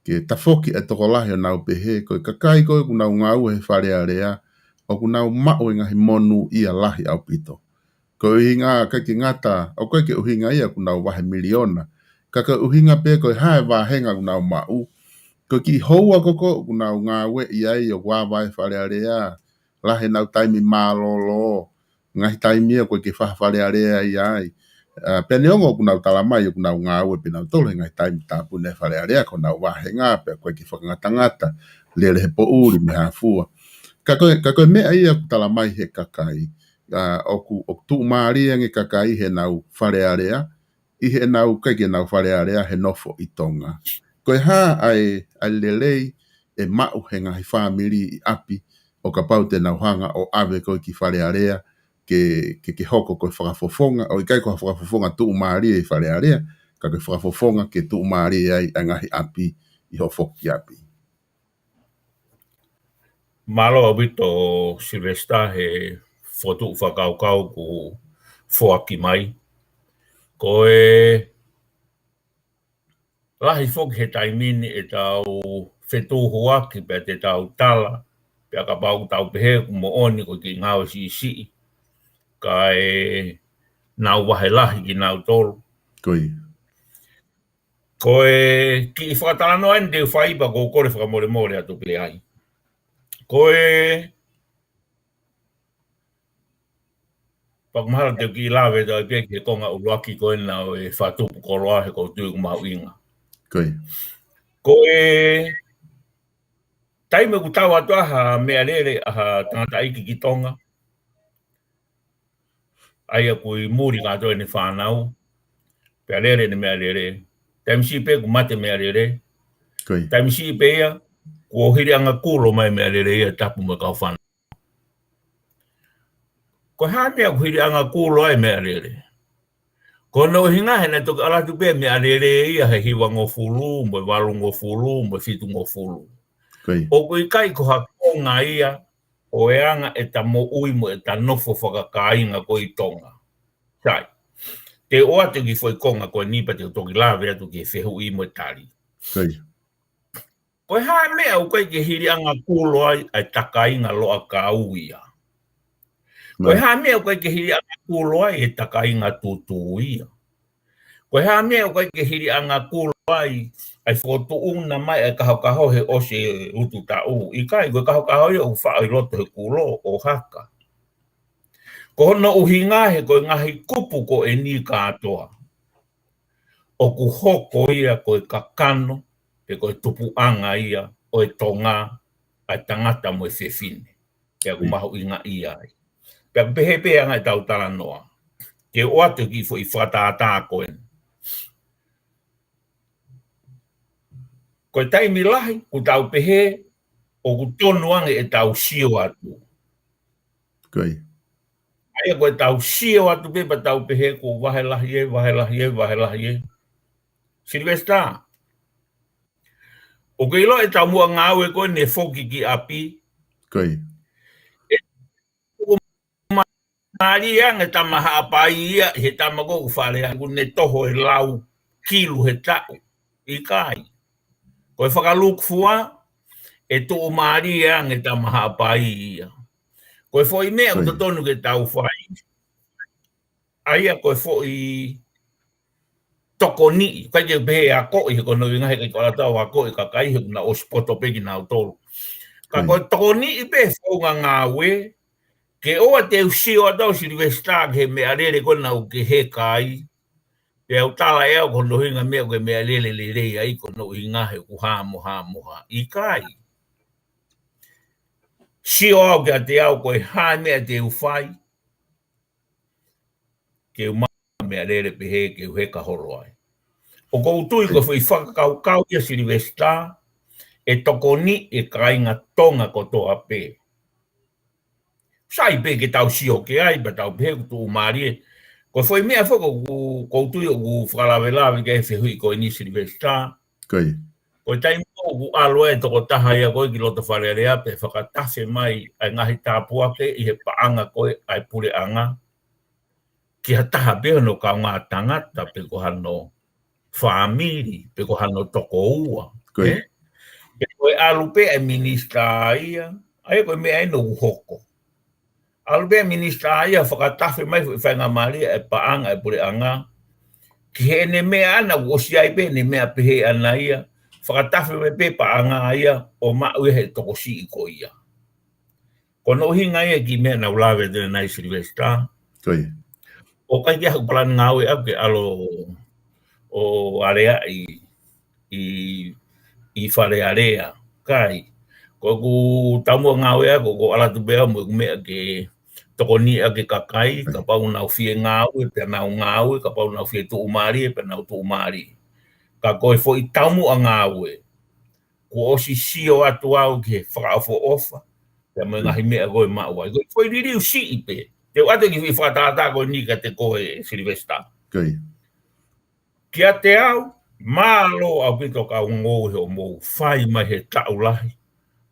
ke tafoki e tokolahi ʻo nau pehē, ko e kakai ko ē ʻoku nau ngāue he Fale Alea, ʻoku nau maʻu e ngaahi monūʻia lahi ʻaupito. Ko e ʻuhinga ʻikai ke ngata, ʻoku ʻikai ke ʻuhinga ia ʻoku nau vahe miliona. Ka ko e ʻuhinga pē ko e hā e vāhenga ʻoku nau maʻu. Ko e kiʻi houa ko ē ʻoku nau ngāueʻi ai ʻoku ava e Fale Alea, lahi ʻenau taimi mālōlō, ngaahi taimi ia ʻoku ʻikai ke faʻa Fale Alea ia ai. ʻA, pea neongo ʻoku nau tala mai ʻoku nau ngāue pē nautolu he ngaahi taimi tāpuni ʻa e Fale Alea ko honau vāhenga, pea ʻoku ʻikai ke fakangatangata, lele he poʻuli mo e hā fua. Ka ko e, ka ko e meʻa ia ʻoku tala mai he kakai, ʻa, ʻoku, ʻoku tuʻumālie ange kakai heʻenau Fale Alea, ʻi heʻenau ʻikai ke nau Fale Alea he nofo ʻi Tonga. Ko e hā ʻa e, ʻa e lelei ʻe maʻu he ngaahi fāmili ʻi ʻapi, ʻo kapau te nau hanga ʻo ʻave ko ē ki Fale Alea, ke, ke, ke hoko ko e fakafofonga, ʻo ʻikai ko ha fakafofonga tuʻumālie ʻi Fale Alea, ka ke fakafofonga ke tuʻumālie ai ʻa e ngaahi ʻapi ʻi hoʻo foki ki ʻapi. Mālō ʻaupito Sylvester he fokotuʻu fakakaukau kuo foaki mai. Ko e lahi foki he taimi ni ʻetau fetuhuaki pea te tau tala, pea kapau ʻoku tau pehē ʻoku moʻoni ko e kiʻi ngāue siʻisiʻi, kae nau vahe lahi kinautolu. Ko ia. Ko e kiʻi fakatalanoa eni te u fai pea ʻoku ou kole fakamolemole atu pē ai. Ko e Pea ʻoku mahalo te u kiʻi lave atu ai pē ki he konga ʻuluaki ko ena ʻo e fakatupu koloa he ʻoku ou tui ʻoku mahuʻinga. Ko ia. Ko e taimi ʻoku tau ʻatu ai ha meʻalele ʻa ha tangataʻeiki ki Tonga, ʻa ia ʻoku ʻi muli kātoa ʻene fānau, pea lele ʻene meʻalele. Taimi siʻi pē kuo mate meʻalele. Ko ia. Taimi siʻi pē ia, kuo hiliʻanga kulo mai meʻalele ia tapu mo e kau fānau. Ko e hā e meʻa ʻoku hiliʻanga kulo ai meʻalele? Ko hono ʻuhinga he naʻe toki ʻalu atu pē meʻalele ia he hivangofulu, mo e valungofulu, mo e fitungofulu. Ko ia. ʻOku ʻikai ko ha konga ia ʻo e anga ʻeta moʻui mo ʻeta nofo fakakāinga ko ē ʻi Tonga. Sai. Te u ʻoatu e kiʻi foʻi konga ko eni pea te u toki lave atu ki he fehuʻi mo e tali. Ko ia. Ko e hā e meʻa ʻoku ʻikai ke hiliʻanga kulo ai ʻa e takainga loʻakau ia? Ko e hā e meʻa ʻoku ʻikai ke hiliʻanga kulo ai e takainga tūtū ia? Ko e hā e meʻa ʻoku ʻikai ke hiliʻanga kulo ai ʻa e fokotuʻuna mai ʻa e kahokaho he ʻosi e utu taʻu? ʻIkai, ko e kahokaho ia ʻoku faʻo ʻi loto he kulo ʻo haka. Ko hono ʻuhinga he ko e ngaahi kupu ko eni kātoa ʻoku hoko ia ko e kakano, pe ko e tupuʻanga ia ʻo e Tonga, ʻa e tangata mo e fefine. Pea ʻoku mahuʻinga ia ai. Pea ʻoku pehē pē anga ʻetau talanoa. Te u ʻoatu e kiʻi foʻi fakatātā ko eni. Ko e taimi lahi, ʻoku tau pehē, ʻoku tonu ange ʻetau sio atu. Ko ia. ʻA ia ko ʻetau sio atu pē pea tau pehē kuo vahe lahi ē, vahe lahi ē, vahe lahi ē. Sylvester, ʻoku ke ʻilo e taumuʻa ngāue ko eni e foki ki ʻapi? Ko ia. ʻOku mālie ange tama Haʻapai ia, he tama ko ē ʻoku fale ʻoku ne toho e lau kilu he taʻu. ʻIkai. Ko e fakalukufua, ʻe tuʻumālie ange tama Haʻapai ia. Ko e foʻi meʻa ʻoku totonu ke tau fai, ʻa ia ko e foʻi tokoniʻi, ʻikai ke pehē akoʻi he ko hono ʻuhinga he ʻikai ke ala tau akoʻi e kakai he ʻoku nau ʻosi poto pē kinautolu. Ka ko e tokoniʻi pē founga ngāue, ke ʻoua te u sio atu au Sylvester ki he meʻalele ko ena ʻoku ke heka ai. Pea u tala ʻe au ko hono ʻuhinga meʻa ʻoku ke meʻalele lelei ai ko hono ʻuhinga he ʻoku hā mo hā mo hā. ʻIkai. Sio au kiate au ko e hā e meʻa te u fai ke u maʻu meʻalele pehē ke u heka holo ai. ʻOku ou tui ko e foʻi fakakaukau ia Sylvester, ʻe tokoniʻi e kāinga Tonga kotoa pē. Sai pē ke tau sio ki ai, pea tau pehē ʻoku tuʻumālie. Ko e foʻi meʻa foki ʻoku, ʻoku ou tui ʻoku fakalavelave ki ai e fehuʻi ko eni Sylvester. Ko ia. Ko e taimi ʻoku ʻalu ai e tokotaha ia ko ē ki loto Fale Alea pea fakatafe mai ʻa e ngaahi tāpuaki ʻi he paʻanga ko ē ʻa e puleʻanga ki ha taha pē hono kaungā tangata pe ko hano fāmili, pe ko hano tokoua. Ko ia. Ē? Pe ko e ʻalu pē ʻa e minisitā ia, ʻa ia ko e meʻa ʻeni ʻoku hoko. ʻAlu pē ʻa e minisitā ia fakatafe mai foʻi faingamālie ʻa e paʻanga ʻa e puleʻanga. Ki heʻene meʻa ʻana ʻoku ʻosi ai pē ʻene meʻa pehē ʻana ia. Fakatafe mai pē paʻanga ia ʻo maʻu ia he tokosiʻi ko ia. Ko hono ʻuhinga ia e kiʻi meʻa naʻa ku lave atu ʻanenai Sylvester. Ko ia. ʻOku ʻikai ke ʻi ai haʻaku palani ngāue ʻaʻaku ke ʻalu ʻo aleaʻi ʻi, ʻi Fale Alea. ʻIkai. Ko ʻeku taumuʻa ngāue ʻaʻaku, ʻoku ou ʻalu atu pē au mo ʻeku meʻa ke tokoniʻi ʻaki e kakai, kapau ʻoku nau fie ngāue, pea nau ngāue, kapau ʻoku nau fie tuʻumālie, pea nau tuʻumālie. Ka ko e foʻi taumuʻa ngāue, kuo ʻosi sio atu au ki he fakaʻofoʻofa, pea mo e ngaahi meʻa ko ē ʻe maʻu ai. Ko e foʻi liliu siʻi pē. Te u ʻoatu e kiʻi fakatātā ko eni kiate koe Sylvester. Ko ia. Kiate au, mālō ʻaupito kau ngou he ʻomou fai mai he taʻu lahi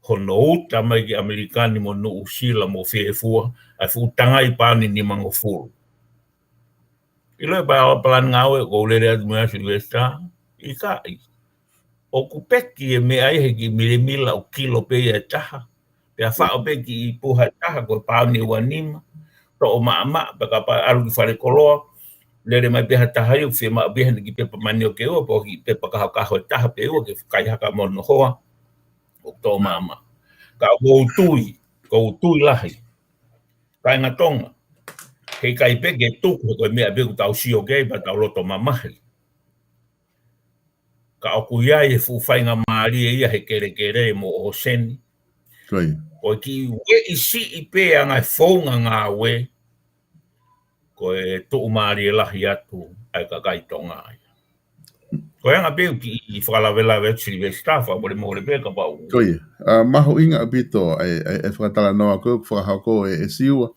hono uta mai ki ʻAmelika ni mo Nuʻusila mo Fiefua ʻa e fuʻu tangai pāuni nimangofulu. ʻIlo e pala-, palani ngāue ʻoku ou lele atu mo ia Sylvester, ʻikai. ʻOku peki e meʻa ia he kiʻi milemila ʻo kilo pē ia ʻe taha. Pea faʻo pē kiʻi puha ʻe taha ko e pāuni ua nima. Toʻo maʻamaʻa, pea kapau ʻalu ki falekoloa, lele mai pē ha taha ia, ʻoku fiemaʻu pē ia ha kiʻi pepa manioke ʻe ua, pe kiʻi pepa kahokaho ʻe taha pe ua ke kai hake mo hono hoa. ʻOku toʻo maʻamaʻa. Ka ʻoku ou tui, ʻoku ou tui lahi. Kāinga Tonga, heʻikai pē ke tuku he ko e meʻa pē ʻoku tau sio ki ai pea tau loto mamahi. Ka ʻoku ʻi ai e fuʻu faingamālie ia he kelekele mo ʻōseni. Ko ia. Ko e kiʻi ueʻi siʻi pē ʻa e ngaahi founga ngāue, ko e tuʻumālie lahi atu ʻa e kakai Tonga ia. Ko e anga pē ʻeku kiʻi fakalavelave atu Sylvester, fakamolemole pē kapau. Ko ia. ʻA, mahuʻinga ʻaupito ʻa e, ʻa e, ʻa e fakatalanoa ko ē ʻoku fakahoko ʻe, ʻe Siua.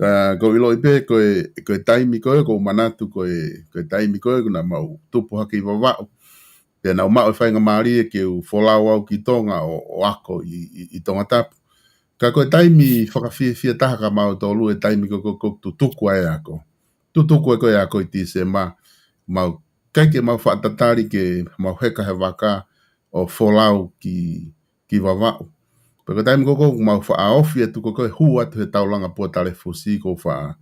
ʻA, ʻoku ou ʻiloʻi pē ko e, ko e taimi ko ē, ʻoku ou manatu ko e, ko e taimi ko ē, ʻoku naʻa mau tupu hake ʻi Vavaʻu. Pea naʻa ku maʻu e faingamālie ke u folau au ki Tonga ʻo, ʻo ako ʻi, ʻi, ʻi Tongatapu. Ka ko e taimi fakafiefia taha kia mautolu e taimi ko ē ʻoku, ʻoku tutuku ai e ako. Tutuku ai ko ē e ako ʻi Tīsema, mau ʻikai ke mau faʻa tatali ke mau heka he vaka ʻo folau ki, ki Vavaʻu. Pea ko e taimi ko ē ʻoku mau faʻa ofi atu ko ē ʻo hū atu he taulanga Puatalefusi ʻoku ou faʻa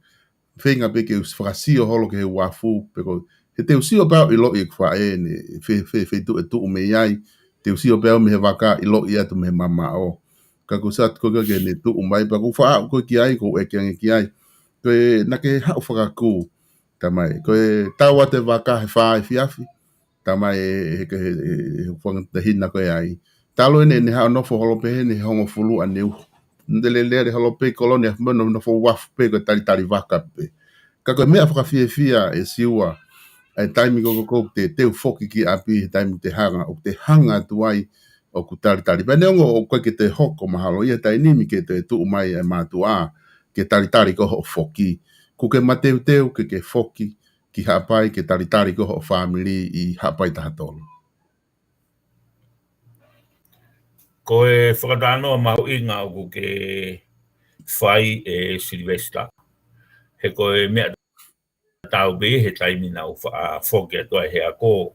feinga pē ke u fakasio holo ki he uafu, pe ko e, he te u sio pē au ʻiloʻi ʻeku faʻē ne, fe-, fe-, feituʻu ʻe tuʻu mei ai, te u sio pē au mei he vaka ʻiloʻi atu mei he mamaʻo. Ka ʻoku ou sio atu ko ē ke ne tuʻu mai, pea ʻoku ou faʻa aʻu ko ē ki ai, ʻoku ou ʻeke ange ki ai. Ko e naʻa ke haʻu fakakū, tamai. Ko e tau atu e vaka he fā efiafi, tamai e, he, he, he, he fanga tahina ko ē ai. Talu ʻene, ʻene haʻu ʻo nofo holo pē heni he hongofulu ʻaneuhu. Naʻe lele holo pē ʻi Kolo ni, mo no-, nofo uafu pē ko e talitali vaka pē. Ka ko e meʻa fakafiefia ʻe Siua, ʻa e taimi ko ē ʻoku te, te u foki ki ʻapi, he taimi te hanga, ʻoku te hanga atu ai, ʻoku talitali. Pea neongo ʻoku ʻikai ke te hoko mahalo ia taimi ni ke te tuʻu mai e mātuʻa, ke talitali ko hoʻo foki. ʻOku ke mateuteu ke ke foki, ki Haʻapai ke talitali ko hoʻo fāmili ʻi Haʻapai taha tolu. Ko e fakatalanoa mahuʻinga ʻoku ke fai ʻe Sylvester. He ko e meʻa tatau pē he taimi naʻa ku faʻa foki atu ai he ako.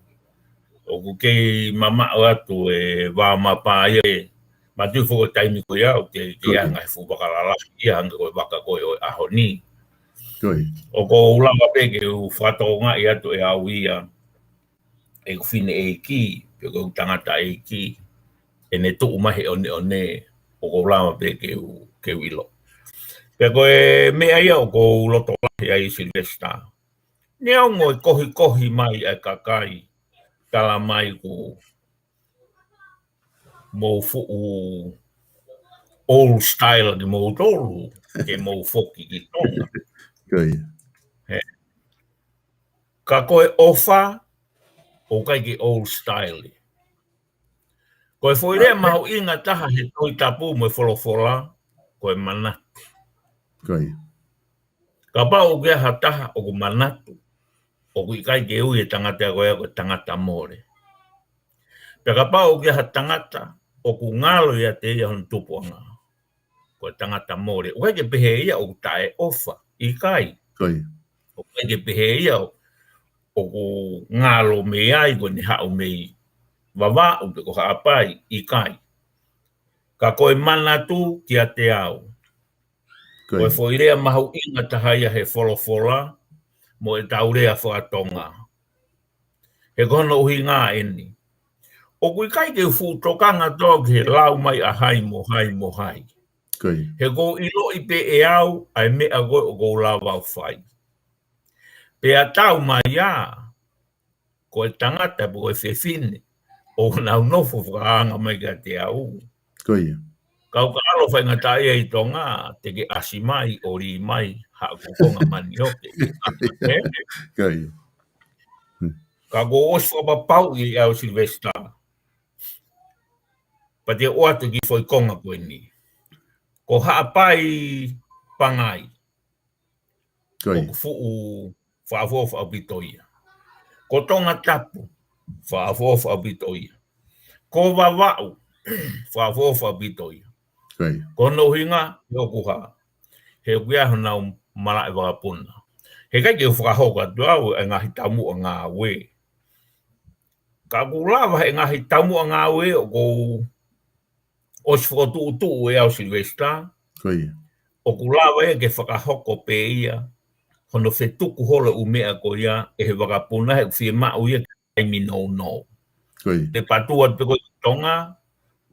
ʻOku kei mamaʻo atu e vā mapa ia e matu foki taimi ko ia ʻoku ke, ke anga he fuʻu vaka lalahi ia hangē ko e vaka ko ē ʻo e ʻaho ni. ʻOku ou lava pē ke u fakatokangaʻi atu ʻe au ia, ʻeku fineʻeiki, pe ko ʻeku tangataʻeiki, ʻene tuʻu mai he ʻoneʻone, ʻoku ou lava pē ke u, ke u ʻilo. Pea ko e meʻa ia ʻoku ou loto lahi ai Sylvester. Neongo e kohikohi mai ʻa e kakai, tala mai ʻoku mou fuʻu old style kimoutolu, ke mou foki ki Tonga. He. Ka ko e ʻofa, ʻoku ʻikai ke old style. Ko e foʻi lea mahuʻinga taha he Tohi Tapu mo e folofola, ko e manatu. Kapau ʻoku ʻi ai ha taha ʻoku manatu, ʻoku ʻikai ke ui e tangata ko ia ko e tangata mole. Pea kapau ʻoku ʻi ai ha tangata ʻoku ngalo ʻiate ia hono tupuʻanga, ko e tangata mole. ʻOku ʻikai ke pehē ia ʻoku taʻeʻofa, ʻikai. ʻOku ʻikai ke pehē ia ʻoku ngalo mei ai, ko ʻene haʻu mei Vavaʻu pe ko Haʻapai, ʻikai. Ka ko e manatu kiate au. Ko e foʻi lea mahuʻinga taha ia he folofola mo ʻetau lea faka-Tonga. He ko hono ʻuhinga eni. ʻOku ʻikai ke u fuʻu tokanga atu au ki he lau mai ʻa hai mo hai mo hai. He ʻoku ou ʻiloʻi pē ʻe au ʻa e meʻa ko ē ʻoku ou lava ʻo fai. Pea tau mai ā, ko e tangata pe ko e fefine ʻoku nau nofo fakaanga mai kiate au. Ka ʻoku ka ʻalu ʻo faingataʻaʻia ʻi Tonga, te ke ʻasi mai, ʻoli mai, haʻaku konga manioke. Ka ʻoku ou ʻosi fakapapauʻi ʻe au Sylvester. Pea te u ʻoatu e kiʻi foʻi konga ko eni. Ko Haʻapai Pangai. ʻOku fuʻu fakaʻofoʻofa ʻaupito ia. Ko Tongatapu, fakaʻofoʻofa ʻaupito ia. Ko Vavaʻu, fakaʻofoʻofa ʻaupito ia. Ko hono ʻuhinga, he ʻoku hā. He ʻoku ʻi ai honau malaʻe vakapuna. He ʻikai ke u fakahoko atu au e ngaahi taumuʻa ngāue. Ka ʻoku lava he ngaahi taumuʻa ngāue ʻoku ou ʻosi fokotuʻutuʻu ʻe au Sylvester. ʻOku lava ia ke fakahoko pē ia, hono fetuku holo ʻū meʻa ko ia, ʻe he vakapuna he ʻoku fiemaʻu ia ke taimi nounou. Te patu atu pē ko e Tonga,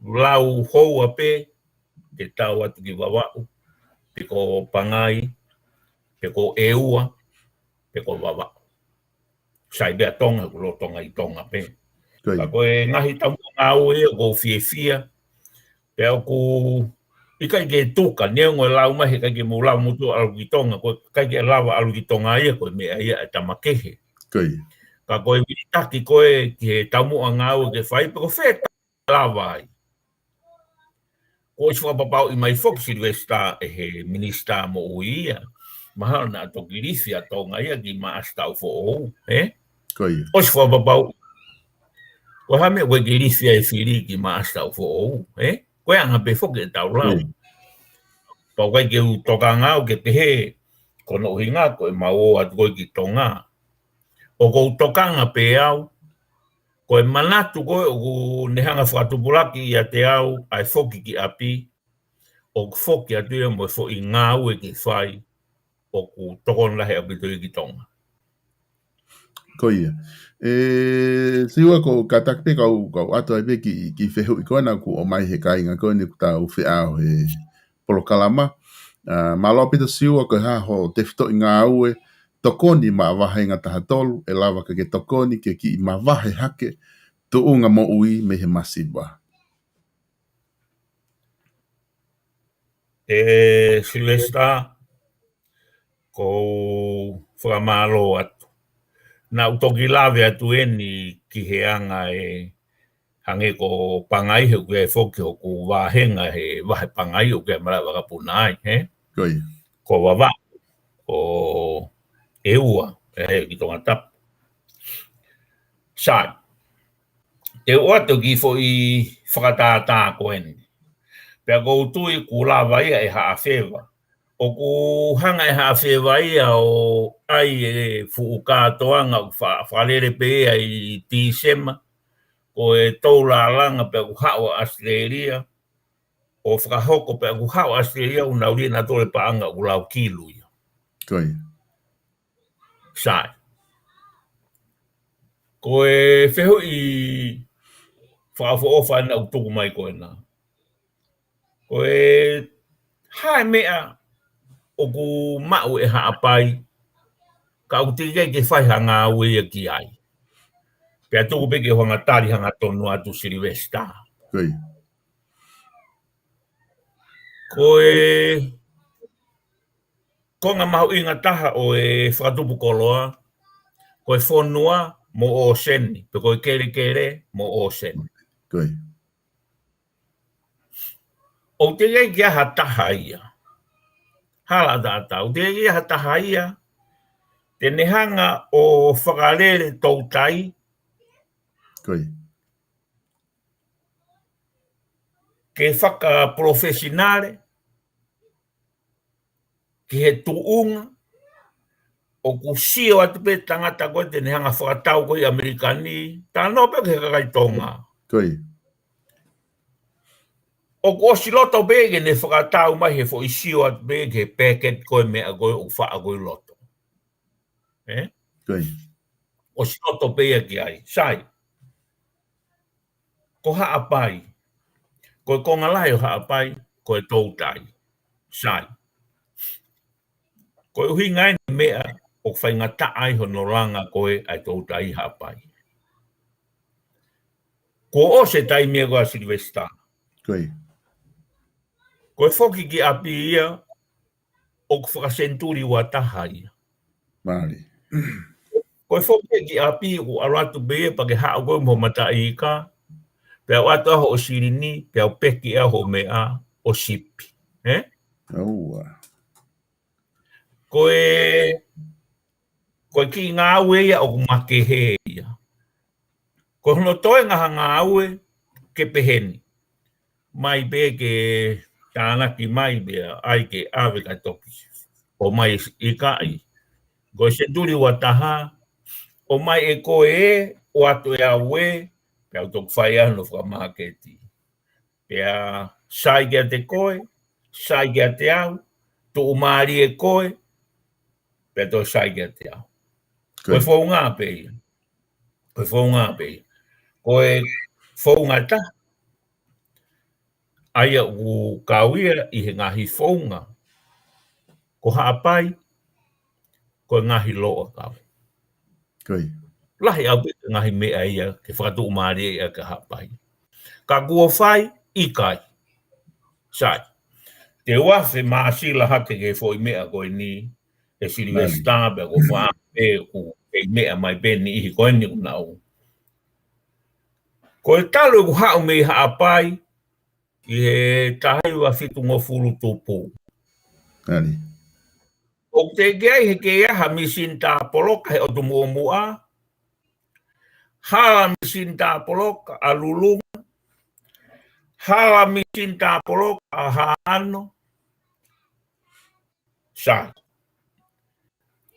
lau houa pē, te tau atu ki Vavaʻu, pe ko Pangai, pe ko ʻEua, pe ko Vavaʻu. Sai pē ʻa Tonga, ko lolotonga ʻi Tonga pē. Ka ko e ngaahi taumuʻa ngāue ʻoku ou fiefia, pea ʻoku ʻikai ke tuka, neongo e lau mai he ʻikai ke mou lava moutolu ʻalu ki Tonga, ko e ʻikai ke lava ʻalu ki Tonga ia, ko e meʻa ia ʻa e tama kehe. Ka ko e vilitaki ko ē ki he taumuʻa ngāue ke fai, pe ko fē lava ai. Kuo ʻosi fakapapauʻi mai foki Sylvester ʻe he Minisitā Moʻui ia. Mahalo naʻa toki lifi ʻa Tonga ia ki Maʻasi taʻu foʻou, ē? ʻOsi fakapapauʻi. Ko e hā e meʻa ʻoku ʻikai ke lifi ai e fili ki Maʻasi taʻu foʻou, ē? Ko e anga pē foki ʻetau lau. Pau ʻikai ke u tokanga au ke pehē, ko hono ʻuhinga ko ʻemau ō atu ko ē ki Tonga. ʻOku ou tokanga pē au, ko e manatu ko ē ʻoku ne hanga fakatupulaki ʻiate au, ʻa e foki ki ʻapi, ʻoku foki atu ia mo e foʻi ngāue ke fai, ʻoku tokoni lahi ʻaupito ia ki Tonga. Ko ia. ʻE, Siua, ko e kātaki pē kau, kau ʻoatu ai pē kiʻi, kiʻi fehuʻi ko ena kuo ʻomai he kāinga ko eni kuo tau feʻao he polokalama. ʻA, mālō ʻaupito Siua, ko e hā ho tefitoʻi ngāue, tokoni maʻa vāhenga taha tolu, ʻe lava ke ke tokoni ke kiʻi mavahe hake tuʻunga moʻui mei he masiva. ʻE Sylvester, ʻoku ou fakamālō atu. Naʻa ku toki lave atu eni ki he anga ʻe hangē ko Pangai he ʻoku ʻi ai foki hoku vāhenga he vahe Pangai ʻoku ʻi ai e malaʻe vakapuna ai, ē? Ko Vavaʻu, ko ʻEua, ē, ki Tongatapu. Sai, te u ʻoatu kiʻi foʻi fakatātā ko eni. Pea ʻoku ou tui kuo lava ia ʻe Haʻafeva. ʻOku hanga ʻe Haʻafeva ia ʻo ʻai e fuʻu kātoanga ʻoku fa-, fakalele pē ia ʻi Tīsema, ko e Toulālanga pea ʻoku haʻu ʻa ʻAositelēlia, ʻo fakahoko pea ʻoku haʻu ʻa ʻAositelēlia ʻo nau lī nautolu e paʻanga ʻoku lau kilu ia. Sai. Ko e fehuʻi fakaʻofoʻofa ena ʻoku tuku mai ko ena. Ko e hā e meʻa ʻoku maʻu ʻe Haʻapai, ka ʻoku teʻeki ai ke fai ha ngāue ia ki ai. Pea tuku pē ke u hanga tali hangatonu atu Sylvester. Ko e konga mahuʻinga taha ʻo e fakatupu koloa, ko e fonua mo ʻōseni, pe ko e kelekele mo ʻōseni. ʻOku teʻeki ai ke ʻi ai ha taha ia. Hala ʻataʻatā, ʻoku teʻeki ai ke ʻi ai ha taha ia, te ne hanga ʻo fakalele toutai, ke fakapalofesinale, ki he tuʻunga, ʻoku sio atu pē tangata ko ē te ne hanga fakatau ko ē ʻi ʻAmelika ni, talanoa pē ki he kakai Tonga. ʻOku ʻosi loto pē ke ne fakatau mai he foʻi sio atu pē ki he peketi ko ē meʻa ko ē ʻoku faʻa ko ē loto. Ē? ʻOsi loto pē ia ki ai. Sai. Ko Haʻapai. Ko e konga lahi ʻo Haʻapai, ko e toutai. Sai. Ko e ʻuhinga eni meʻa ʻoku faingataʻa ai hono langa ko ē ʻa e toutai Haʻapai. Kuo ʻosi e taimi ia ko ē ʻa Sylvester. Ko e foki ki ʻapi ia, ʻoku fakasenituli ua taha ia. Ko e foki ki ʻapi ʻoku ʻalu atu pē ia pea ke haʻu ko ē mo e mataʻi ika, pea ʻoatu ʻa hoʻo silini, pea u peki ʻa hoʻo meʻa ʻo sipi. Ē? Ko e Ko e kiʻi ngāue ia ʻoku makehe ia. Ko hono toenga ha ngāue ke pehē ni. Mai pē ke tānaki mai pea ʻai ke ʻave ka toki ʻomai ʻikai. Ko e senituli ua taha, ʻomai ʻe koe ē, ʻoatu ʻe au ē, pea u toki fai ʻa hono fakamāketi. Pea sai kiate koe, sai kiate au, tuʻumālie koe, pea toe sai kiate au. Ko e founga pē ia. Ko e founga pē ia. Ko e founga ʻe taha, ʻa ia ʻoku kau ia ʻi he ngaahi founga. Ko Haʻapai, ko e ngaahi loʻakau. Lahi ʻaupito ngaahi meʻa ia ke fakatuʻumālie ia kia Haʻapai. Ka kuo fai, ʻikai. Sai. Te u afe māsila hake ki he foʻi meʻa ko eni, ʻe Silivesitā pea ko fā pē ʻoku kei meʻa mai pē niʻihi ko eni ʻoku nau. Ko e talu ʻeku haʻu mei Haʻapai, ʻi he taha hiva fitungofulu tupu. ʻOku teʻeki ai he kei ʻi ai ha misini tāpoloka he ʻotu muʻomuʻa, hala misini tāpoloka ʻa Lulunga, hala misini tāpoloka ʻa Haʻano. Sai.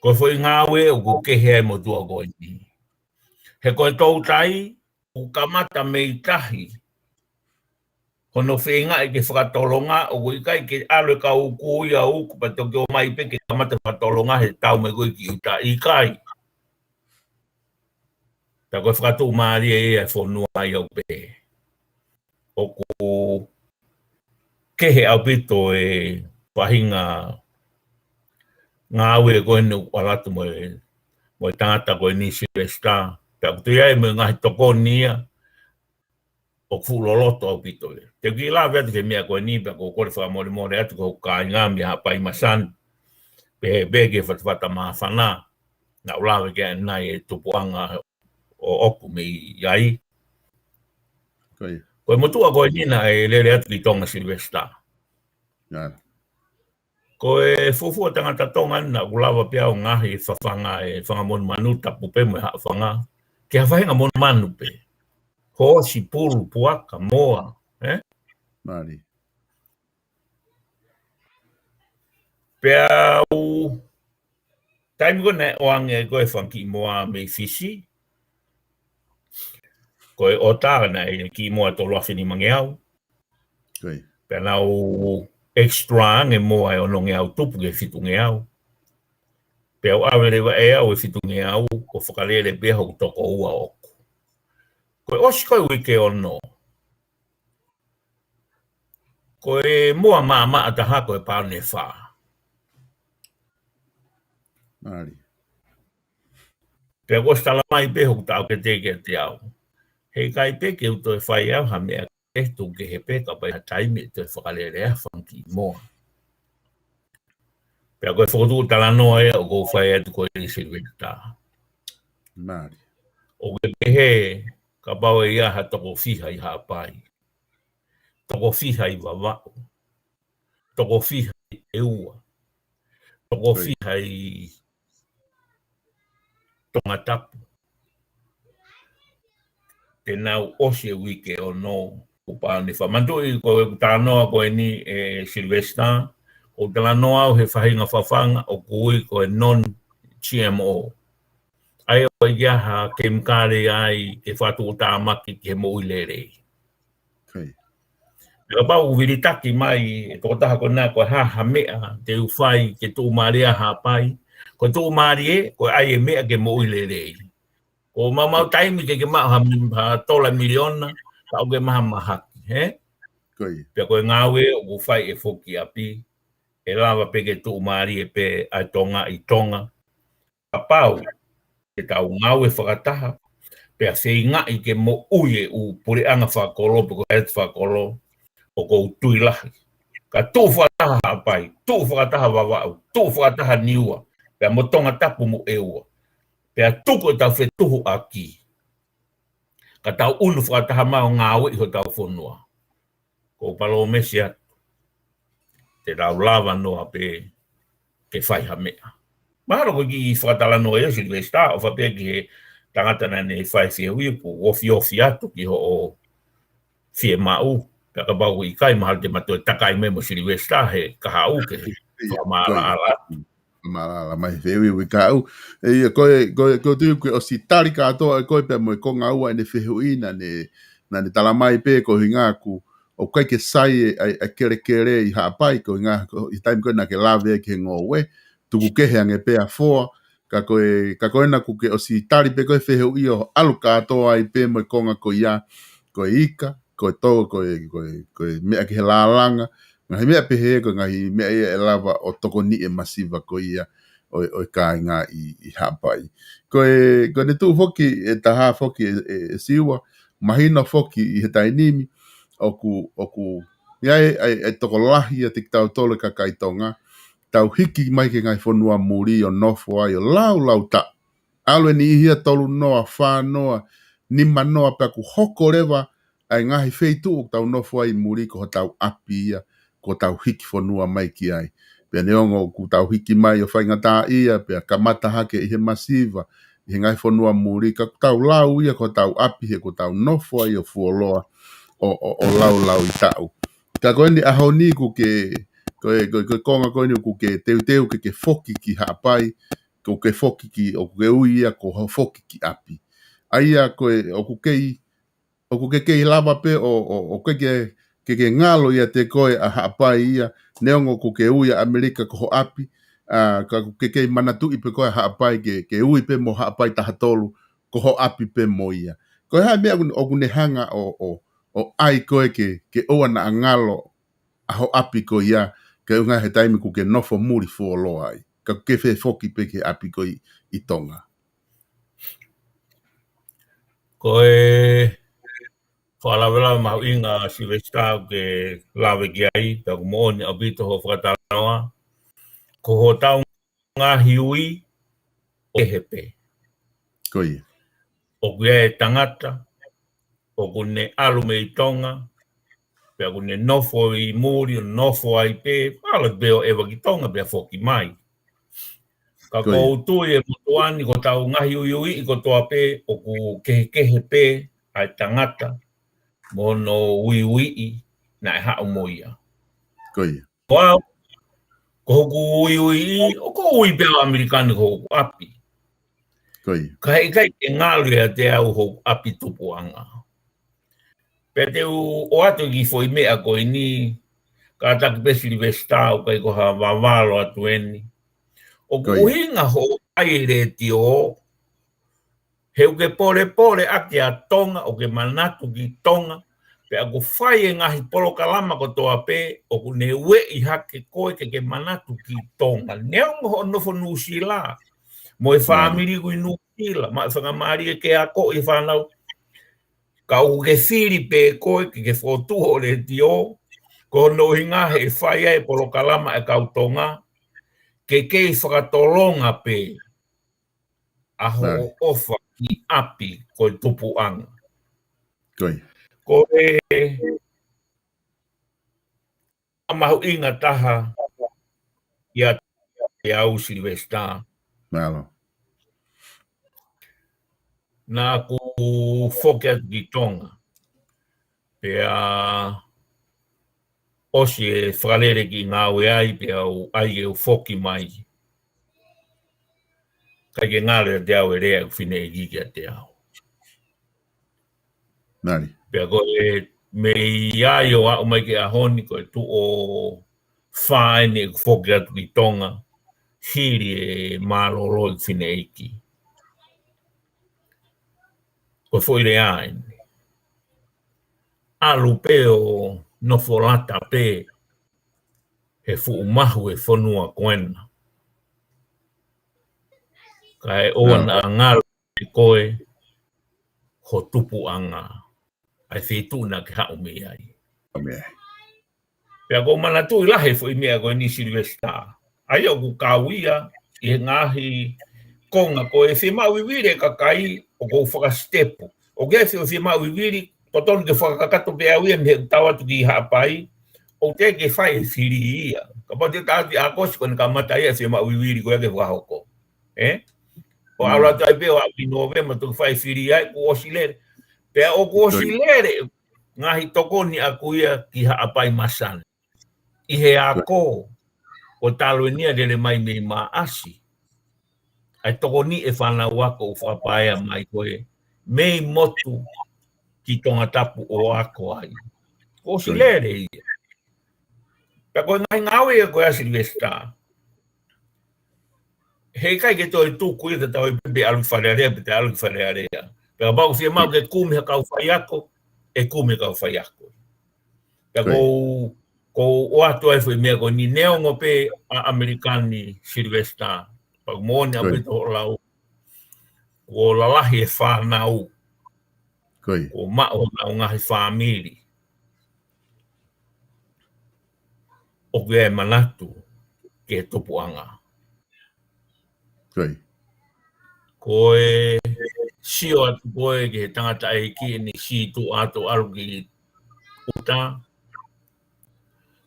Ko e foʻi ngāue ʻoku kehe ai motuʻa ko eni. He ko e toutai, ʻoku kamata mei tahi. Hono feingaʻi ke fakatolonga, ʻoku ʻikai ke ʻalu e kau uku ia uku, pea toki ʻomai pē ke kamata fakatolonga he tau mai ko ē ki ʻuta, ʻikai. Pea ko e fakatuʻumālie ia e fonua ia ʻoku pehē. ʻOku kehe ʻaupito e faʻahinga ngāue ko eni ʻoku ʻalu atu mo e, mo e tangata ko eni Silivesitā. Pea ʻoku toe ʻi ai mo e ngaahi tokoni ia ʻoku fuʻu loloto ʻaupito ia. Te u kiʻi lave atu ki he meʻa ko eni pea ʻoku ou kole fakamolemole atu ki hoku kāinga mei Haʻapai Masani. Pehē pē ki he fatafata māfana. Naʻa ku lave ki ai ʻanenai e tupuʻanga ʻoʻoku mei ai. Ko e motuʻa ko eni naʻe lele atu ki Tonga Silivesitā. Ko e fuofua tangata Tonga naʻa ku lava pē au ngaahi fafanga e fanga monumanu tapu pē mo e haʻafanga. Ki ha faʻahinga monumanu pē. Hoosi, pulu, puaka, moa, ē? Pea u taimi ko ē naʻe ʻoange ko ē fanga kiʻi moa mei Fisi. Ko e ʻota naʻe kiʻi moa tolu afe nimangeau. Pea naʻa ku extra ange moa ʻe onongeau tupu ki he fitungeau. Pea u ʻave leva ʻe au e fitungeau ʻo fakalele pē hoku toko ua ʻoʻoku. Ko e ʻosi ko ē uike ono. Ko e moa maʻamaʻa taha ko e paone fā. Pea kuo ʻosi tala mai pē hoku taʻokete kiate au. Heʻikai pē ke u toe fai au ha meʻa kehe, tuku kehe pē kapau ʻi ha taimi ʻe toe fakalele ai ha fanga kiʻi moa. Pea ko e fokotuʻu talanoa ia ʻoku ou fai atu ko eni Silivesitā. ʻOku ke pehē kapau ʻe ʻi ai ha toko fiha ʻi Haʻapai. Toko fiha ʻi Vavaʻu. Toko fiha ʻi ʻEua. Toko fiha ʻi Tongatapu. Te nau ʻosi e uike ono ʻo paone fā. Manatuʻi ko e talanoa ko eni ʻe Silivesitā, ʻoku talanoa au he faʻahinga fafanga ʻoku ui ko e non-G M O. ʻA ia ʻoku ʻikai ha kemikale ai ke fakatuʻutāmaki ki he moʻui lelei. Kapau ʻoku vilitaki mai e tokotaha ko ena ko e hā ha meʻa te u fai ke tuʻumālie ʻa Haʻapai. Ko e tuʻumālie, ko e ʻai e meʻa ke moʻui lelei. Ko e maumau taimi ke ke maʻu ha mi-, ha tola miliona, ka ʻoku ke mahamahaki, hē? Pea ko e ngāue ʻoku fai ʻe he foki ʻapi, ʻe lava pē ke tuʻumālie pē ʻa Tonga ʻi Tonga. Kapau te tau ngāue fakataha, pea feingaʻi ke moʻui e ʻū puleʻanga fakakolo, pe ko e ʻetu fakakolo, ʻoku ou tui lahi. Ka tuʻu fakataha Haʻapai, tuʻu fakataha Vavaʻu, tuʻu fakataha Niua, pea mo Tongatapu mo ʻEua. Pea tuku ʻetau fetuhuʻaki. Ka tau ʻunu fakataha mai ʻo ngāueʻi hotau fonua. ʻOku ou palōmesi atu. Te tau lava noa pē ke fai ha meʻa. Mahalo ko e kiʻi fakatalanoa ia Silivesitā, ʻofa pē ki he tangata naʻa ne fai fehuʻi, kuo ofiofi atu ki hoʻo fiemaʻu, pea kapau ʻoku ʻikai mahalo te ma toe takai mai mo Silivesitā he kahaʻu ke fakamaʻalaʻala atu. Mālala mai fehuʻi ʻa e kahaʻu. ʻE ia, ko e, ko e, ko e tui ke ʻosi tali kātoa ʻe koe pea mo e konga ua ʻene fehuʻi naʻa ne, naʻa ne tala mai pē ko e ʻuhinga ʻoku, ʻoku ʻikai ke sai e, ʻa e, ʻa e kelekele ʻi Haʻapai, ko e ʻuhinga, ko e taimi ko ē naʻa ke lave ki he ngoue, tuku kehe ange pē ʻa Foa, ka ko e, ka ko ena kuo ke ʻosi tali pē ko e fehuʻi ʻo ʻalu kātoa ai pē mo e konga ko ia, ko e ika, ko e tō, ko e, ko e, ko e meʻa ki he lālanga, ngaahi meʻa pehē, ko e ngaahi meʻa ia ʻe lava ʻo tokoniʻi e masiva ko ia ʻo e, ʻo e kāinga ʻi, ʻi Haʻapai. Ko e, ko ʻene tuʻu foki, ʻe taha foki, ʻe, ʻe, ʻe Siua, mahino foki ʻi he taimi ni, ʻoku, ʻoku, ʻi ai, ʻa e, ʻa e tokolahi ʻiate kitautolu e kakai Tonga, tau hiki mai ki he ngaahi fonua muli ʻo nofo ai ʻo laulau taʻu. ʻAlu e niʻihi ia tolu noa, fā noa, nima noa pea ʻoku hoko leva ʻa e ngaahi feituʻu ʻoku tau nofo ai muli ko hotau ʻapi ia, kuo tau hiki fonua mai ki ai. Pea neongo ʻoku tau hiki mai ʻo faingataʻaʻia, pea kamata hake ʻi he masiva, ʻi he ngaahi fonua muli, ka ʻoku tau lau ia ko hotau ʻapi he kuo tau nofo ai ʻo fuoloa ʻo, ʻo, ʻo laulau ʻi taʻu. Ka ko eni ʻaho ni kuo ke, ko e, ko e, ko e konga ko eni kuo ke teuteu ke ke foki ki Haʻapai, kuo ke foki ki, ʻoku ke ui ia ko hoʻo foki ki ʻapi. ʻA ia ko e, ʻoku kei, ʻoku ke kei lava pē ʻo, ʻo, ʻo ke, ke, ke, ke ngalo ʻiate koe ʻa Haʻapai ia, neongo kuo ke ui ʻa ʻAmelika ko ho ʻapi, ʻa, ka kuo ke kei manatuʻi pē koe ʻa Haʻapai ke, ke ui pē mo Haʻapai taha tolu, ko ho ʻapi pē mo ia. Ko e hā e meʻa ʻoku, ʻoku ne hanga ʻo, ʻo, ʻo ʻai koe ke, ke ʻoua naʻa ngalo ʻa ho ʻapi ko ia, ka ʻuhinga he taimi kuo ke nofo muli fuoloa ai. Ka kuo ke fie foki pē ki he ʻapi ko ē ʻi, ʻi Tonga. Ko e fakalavelave mahuʻinga Silivesitā ʻoku ke lave ki ai, pea ʻoku moʻoni ʻaupito hoʻo fakatalanoa. Ko hotau ngaahi ui ʻoku kehe pē. Ko ia. ʻOku ʻi ai e tangata, ʻoku ne ʻalu mei Tonga, pea ʻoku ne nofo ʻi muli, ʻo nofo ai pē, ʻalu pē ʻo ʻeva ki Tonga, pea foki mai. Ka ko ia. ʻOku ou tui ʻe motuʻa ni ko hotau ngaahi uiuiʻi kotoa pē, ʻoku kehekehe pē ʻa e tangata, mo hono uiuiʻi naʻe haʻu mo ia. Ko ia. Ko au, ko hoku uiuiʻi, ʻoku ou ui pē ʻa ʻAmelika ni ko hoku ʻapi. Ko ia. Ka heʻikai ke ngalo ʻiate au hoku ʻapi tupuʻanga. Pea te u ʻoatu e kiʻi foʻi meʻa ko eni, kātaki pē Silivesitā ʻoku ʻikai ko ha vavalo atu eni. ʻOku Ko ia. ʻuhinga hoʻo ʻai e letiō, he ʻoku ke polepole ʻaki ʻa Tonga, ʻoku ke manatu ki Tonga, pea ʻoku fai e ngaahi polokalama kotoa pē, ʻoku ne ueʻi hake koe ke ke manatu ki Tonga. Neongo hoʻo nofo Nuʻusila, mo e Nā. fāmili ʻoku ʻi Nuʻusila, maʻu faingamālie ke akoʻi e fānau. Ka ʻoku ke fili pē koe ke ke fokotuʻu hoʻo letiō, ko hono ʻuhinga he ʻe fai ai e polokalama e kau Tonga, ke kei fakatolonga pē ʻa hoʻo Nā. ʻofa ki ʻapi ko e tupuʻanga. Ko ia. Ko e mahuʻinga taha ʻiate au Silivesitā. Mālō. Naʻa ku foki atu ki Tonga. Pea ʻosi e fakalele kiʻi ngāue ai, pea u ʻai ke u foki mai. ʻIkai ke ngalo ʻiate au e lea ʻeku fineʻeiki kiate au. Nani. Pea ko e meʻa ia ʻo aʻu mai ki he ʻaho ni ko e tuʻo fā eni ʻeku foki atu ki Tonga, hili e mālōlō ʻeku fineʻeiki. Ko e foʻi lea eni. ʻAlu pē ʻo nofo lata pē he fuʻu mahu e fonua ko ena. Kae ʻoua Nā. naʻa ngalo ʻe koe ho tupuʻanga, ʻa e feituʻu naʻa ke haʻu mei ai. Amen. Pea ʻoku ou manatuʻi lahi e foʻi meʻa ko eni Silivesitā. ʻA ia ʻoku kau ia ʻi he ngaahi konga ko e fiemaʻu vivili e kakai ʻoku ou fakasitepu. ʻOku ʻi ai e fiemaʻu vivili, totonu ke fakakakato pē au ia mei heʻeku tau atu ki Haʻapai, ʻoku teʻeki ke fai e fili ia. Kapau te u tau atu ʻi ʻAokosi ko ʻene kamata ia e fiemaʻu vivili ko ia ke fakahoko. ʻE? ʻO ʻalu atu ai pē ʻo aʻu ki Nōvema, toki fai fili ai, kuo ʻosi lele. Pea ʻoku ʻosi lele ngaahi tokoni ʻaku ia ki Haʻapai Masani ʻi he ako, ʻo talu eni ia lele mai mei Maʻasi. ʻA e tokoni e fānau ako ʻoku fakapaea mai ko ē mei motu ki Tongatapu ʻo ako ai. Kuo ʻosi lele ia. Pea ko e ngaahi ngāue ia ko ia Silivesitā, heʻikai ke toe tuku ia, tatau ai pē pe ʻalu ki Fale Alea pe te ʻalu ki Fale Alea. Pea kapau ʻoku fiemaʻu ke kumi ha kau faiako, ʻe kumi ha kau faiako. Pea ko u, ko u ʻoatu ai foʻi meʻa ko eni, neongo pē ʻa ʻAmelika ni Silivesitā, pea ʻoku moʻoni ʻaupito hoʻo lau, kuo lalahi e fānau, kuo maʻu honau ngaahi fāmili ʻoku ʻi ai e manatu ki he tupuʻanga. Ko e sio atu ko ē ki he tangataʻeiki ʻeni sītuʻa atu ʻalu ki ʻuta,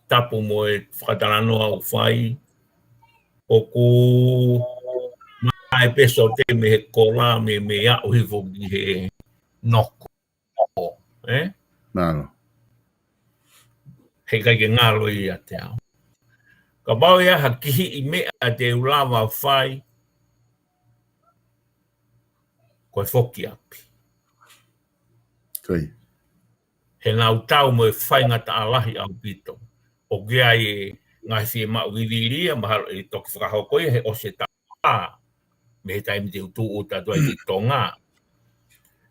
tapu mo e fakatalanoa ʻoku fai, ʻoku maʻa e peso te mei he kola, mei, mei aʻu hifo ki he noko. ʻE? Heʻikai ke ngalo ia ʻiate au. Kapau ʻe ʻi ai ha kihiʻi meʻa te u lava fai, ko e foki ʻapi. He naʻa ku tau mo e faingataʻa lahi ʻaupito. ʻOku ʻi ai e ngaahi fiemaʻu vivili ia, mahalo ʻe toki fakahoko ia he ʻosi e taʻu ʻa, mei he taimi te u tūʻuta atu ai ki Tonga.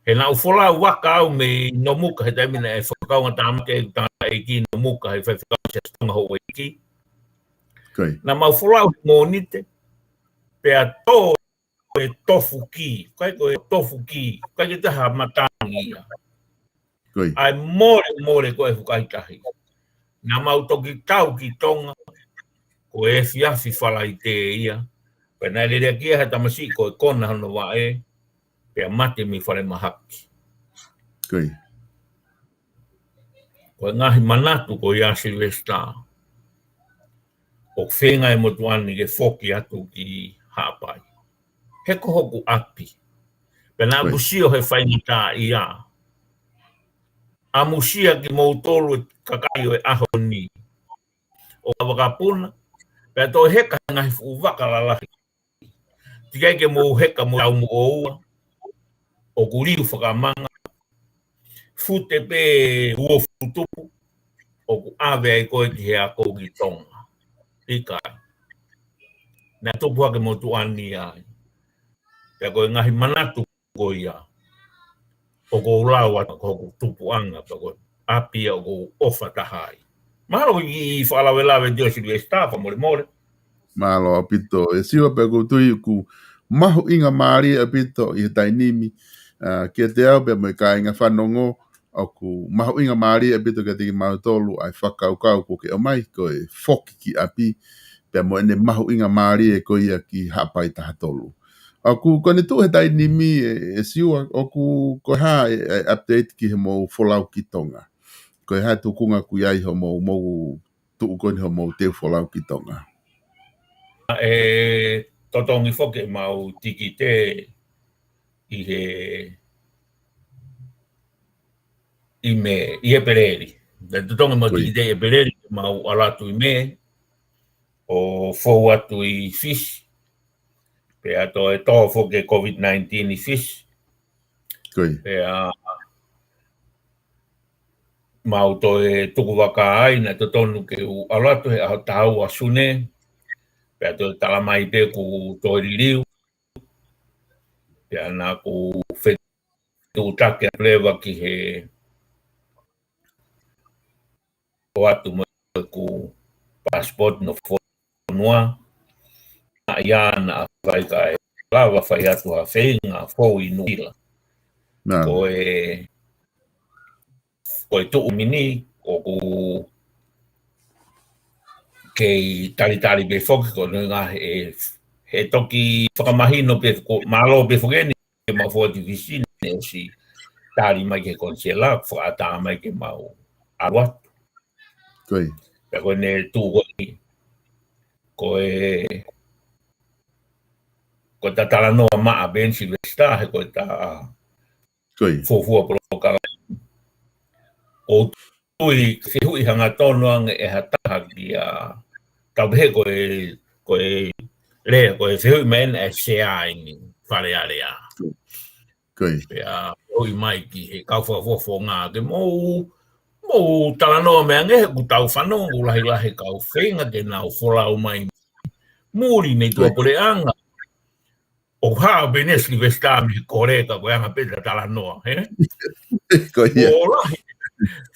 He naʻa ku folau vaka au mei Nomuka, he taimi naʻe fakakaungatāmaki ai ʻeku tangataʻeiki Nomuka, he faifekau Siasi Tonga houʻeiki. Naʻa mau folau he Mōnite, pea tō e tofu kī, ʻikai ko e tofu kī, ʻikai ke taha matangi ia. ʻA e mole, mole ko e fukahi tahi. Naʻa mau toki tau ki Tonga, ko e efiafi Falaite ia. Pea naʻe lele ki ai ha tamasiʻi ko e kona hono vaʻe, pea mate mei falemahaki. Ko e ngaahi manatu ko ia Silivesitā, ʻoku feinga e motuʻa ni ke foki atu ki Haʻapai. He ko hoku ʻapi. Pea naʻa ku sio he faingataʻaʻia. ʻAmusia kimoutolu e kakai ʻo e ʻaho ni ʻo ka vakapuna, pea toe heka he ngaahi fuʻu vaka lalahi. Teʻeki ai ke mou heka mo au mo ʻoua, ʻoku liu fakamanga, fute pē uofulu tupu, ʻoku ʻave ai koe ki he ako ki Tonga. ʻIkai. Naʻe tupu hake motuʻa ni ai. Pea ko e ngaahi manatu ko ia, ʻoku ou lau atu ko hoku tupuʻanga, pea ko e ʻapi ia ʻoku ou ʻofa taha ai. Mahalo ko e kiʻi fakalavelave ʻo Silivesitā, fakamolemole. Mālō ʻaupito. ʻE Siua, pea ʻoku ou tui ʻoku mahuʻinga mālie ʻaupito ʻi he taimi ni, ʻa, kiate au pea mo e kāinga fanongo, ʻoku mahuʻinga mālie ʻaupito kiate kimautolu ʻa e fakakaukau kuo ke ʻomai, ko e foki ki ʻapi, pea mo ʻene mahuʻinga mālie ko ia ki Haʻapai taha tolu. ʻOku, ko ʻene tuʻu he taimi ni ʻe, ʻe Siua, ʻoku, ko e hā e, e update ki he mou folau ki Tonga? Ko e hā e tuʻunga ʻoku ʻi ai hoʻomou, mou tuʻu ko eni hoʻomou teu folau ki Tonga? ʻE totongi foki ʻemau tikite ʻi he, ʻi Mē, ʻi ʻEpeleli. Naʻe totongi ʻemau tikite ʻi ʻEpeleli, mau ʻalu atu ʻi Mē, ʻo fou atu ʻi Fisi. Pea toe tō foki e COVID nineteen ʻi Fisi. Pea mau toe tuku vaka ai, naʻe totonu ke u ʻalu atu he ʻaho taha ua Sune. Pea toe tala mai pē kuo toe liliu. Pea naʻa ku fetuʻutaki atu leva ki he ʻoatu mo ʻeku passport no fonua. Naʻe ʻi ai naʻa fai kae lava fai atu ha feinga fou ʻi Nuʻusila. Ko e, ko e tuʻu mini, ʻoku kei talitali pē foki ko e ngaahi, he toki fakamahino pē ko, mālō pē foki eni ke mau fou atu ʻi Fisi, naʻe ʻosi tali mai ki he konisela, fakaʻatā mai ke mau ʻalu atu. Pea ko ʻene tuʻu ko eni, ko e, ko ʻeta talanoa maʻa pē eni Silivesitā, he ko ʻeta fuofua polokalama. ʻOku ou tui ke fehuʻi hangatonu ange ʻe ha taha kia, tau pehē ko e, ko e lea, ko e fehuʻi mai ena ʻa e Sea ʻi Fale Alea. Pea fehuʻi mai ki he kau fakafofonga ke mou, mou talanoa mai ange he ʻoku tau fanongo ʻoku lahilahi kau feinga ke nau folau mai muli mei tuʻapuleʻanga. ʻOku hā pē eni Silivesitā mei he kole ka ko e anga pē ʻeta talanoa, he? Ko ia. ʻOku lahi,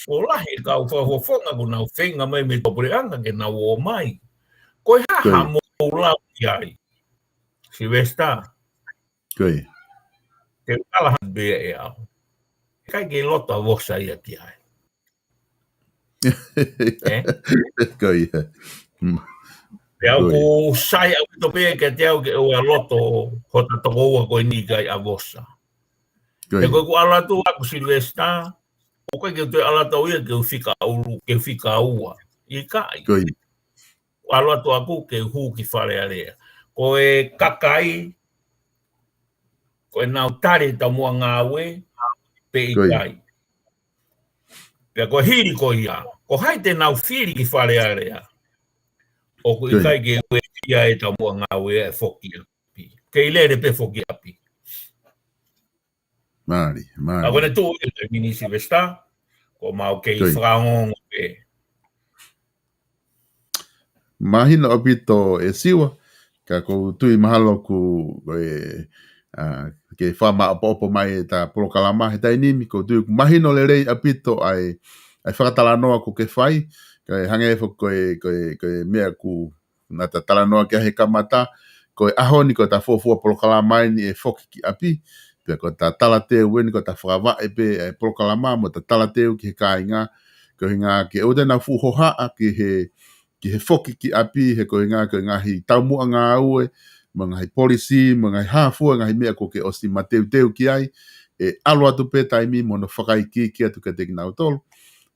ʻoku lahi e kau fakafofonga ʻoku nau feinga mai mei tuʻapuleʻanga ke nau ō mai. Ko e hā haʻamou lau ki ai, Silivesitā? Ko ia. Te u tala atu pē ʻe au. ʻIkai ke loto ʻa Vosa ia ki ai. Ko ia. Pea ʻoku sai ʻaupito pē kiate au ke ʻoua loto hota tokoua ko eni ʻikai ʻa Vosa. He ko ʻeku ʻalu atu ʻaku Silivesitā, ʻoku ʻikai ke u toe ʻalu atu au ia ke u fika ʻulu, ke u fika ua. ʻIkai. ʻAlu atu ʻaku ke u hū ki Fale Alea. Ko e kakai, ko ʻenau tali ʻeta muʻa ngāue, pe ʻikai. Pea ko e hili ko ia, ko hai te nau fili ki Fale Alea. ʻOku ʻikai ke uesia ʻeta muʻa ngāue ʻe foki ʻapi. Kei lele pē foki ʻapi. Mālie, mālie. ʻA ko ʻene tuʻu ʻi he minisi Silivesitā, ko mau kei fakaongoongo pē. Mahino ʻaupito ʻe Siua, ka ʻoku ou tui mahalo ʻoku, ʻe, ʻa, ke fakamaʻopoʻopo mai ʻeta polokalama he taimi ni, ʻoku ou tui ʻoku mahino lelei ʻaupito ʻa e, ʻa e fakatalanoa ʻoku ke fai, ka ʻe hangē foki ko e, ko e, ko e meʻa ʻoku naʻá ta talanoa ki ai he kamata, ko e ʻaho ni ko ʻeta fuofua polokalama eni ʻe foki ki ʻapi, pea ko ʻeta talateu eni ko ʻeta fakavaʻe pē ʻa e polokalama mo ʻeta talateu ki he kāinga, ko e ʻuhinga ke ʻoua te nau fuʻu hohaʻa ki he, ki he foki ki ʻapi, he ko e ʻuhinga ko e ngaahi taumuʻa ngāue, mo e ngaahi polisī, mo e ngaahi hā fua, ngaahi meʻa ʻoku ke ʻosi mateuteu ki ai, ʻe ʻalu atu pē taimi mo hono fakaikiiki atu kiate kinautolu,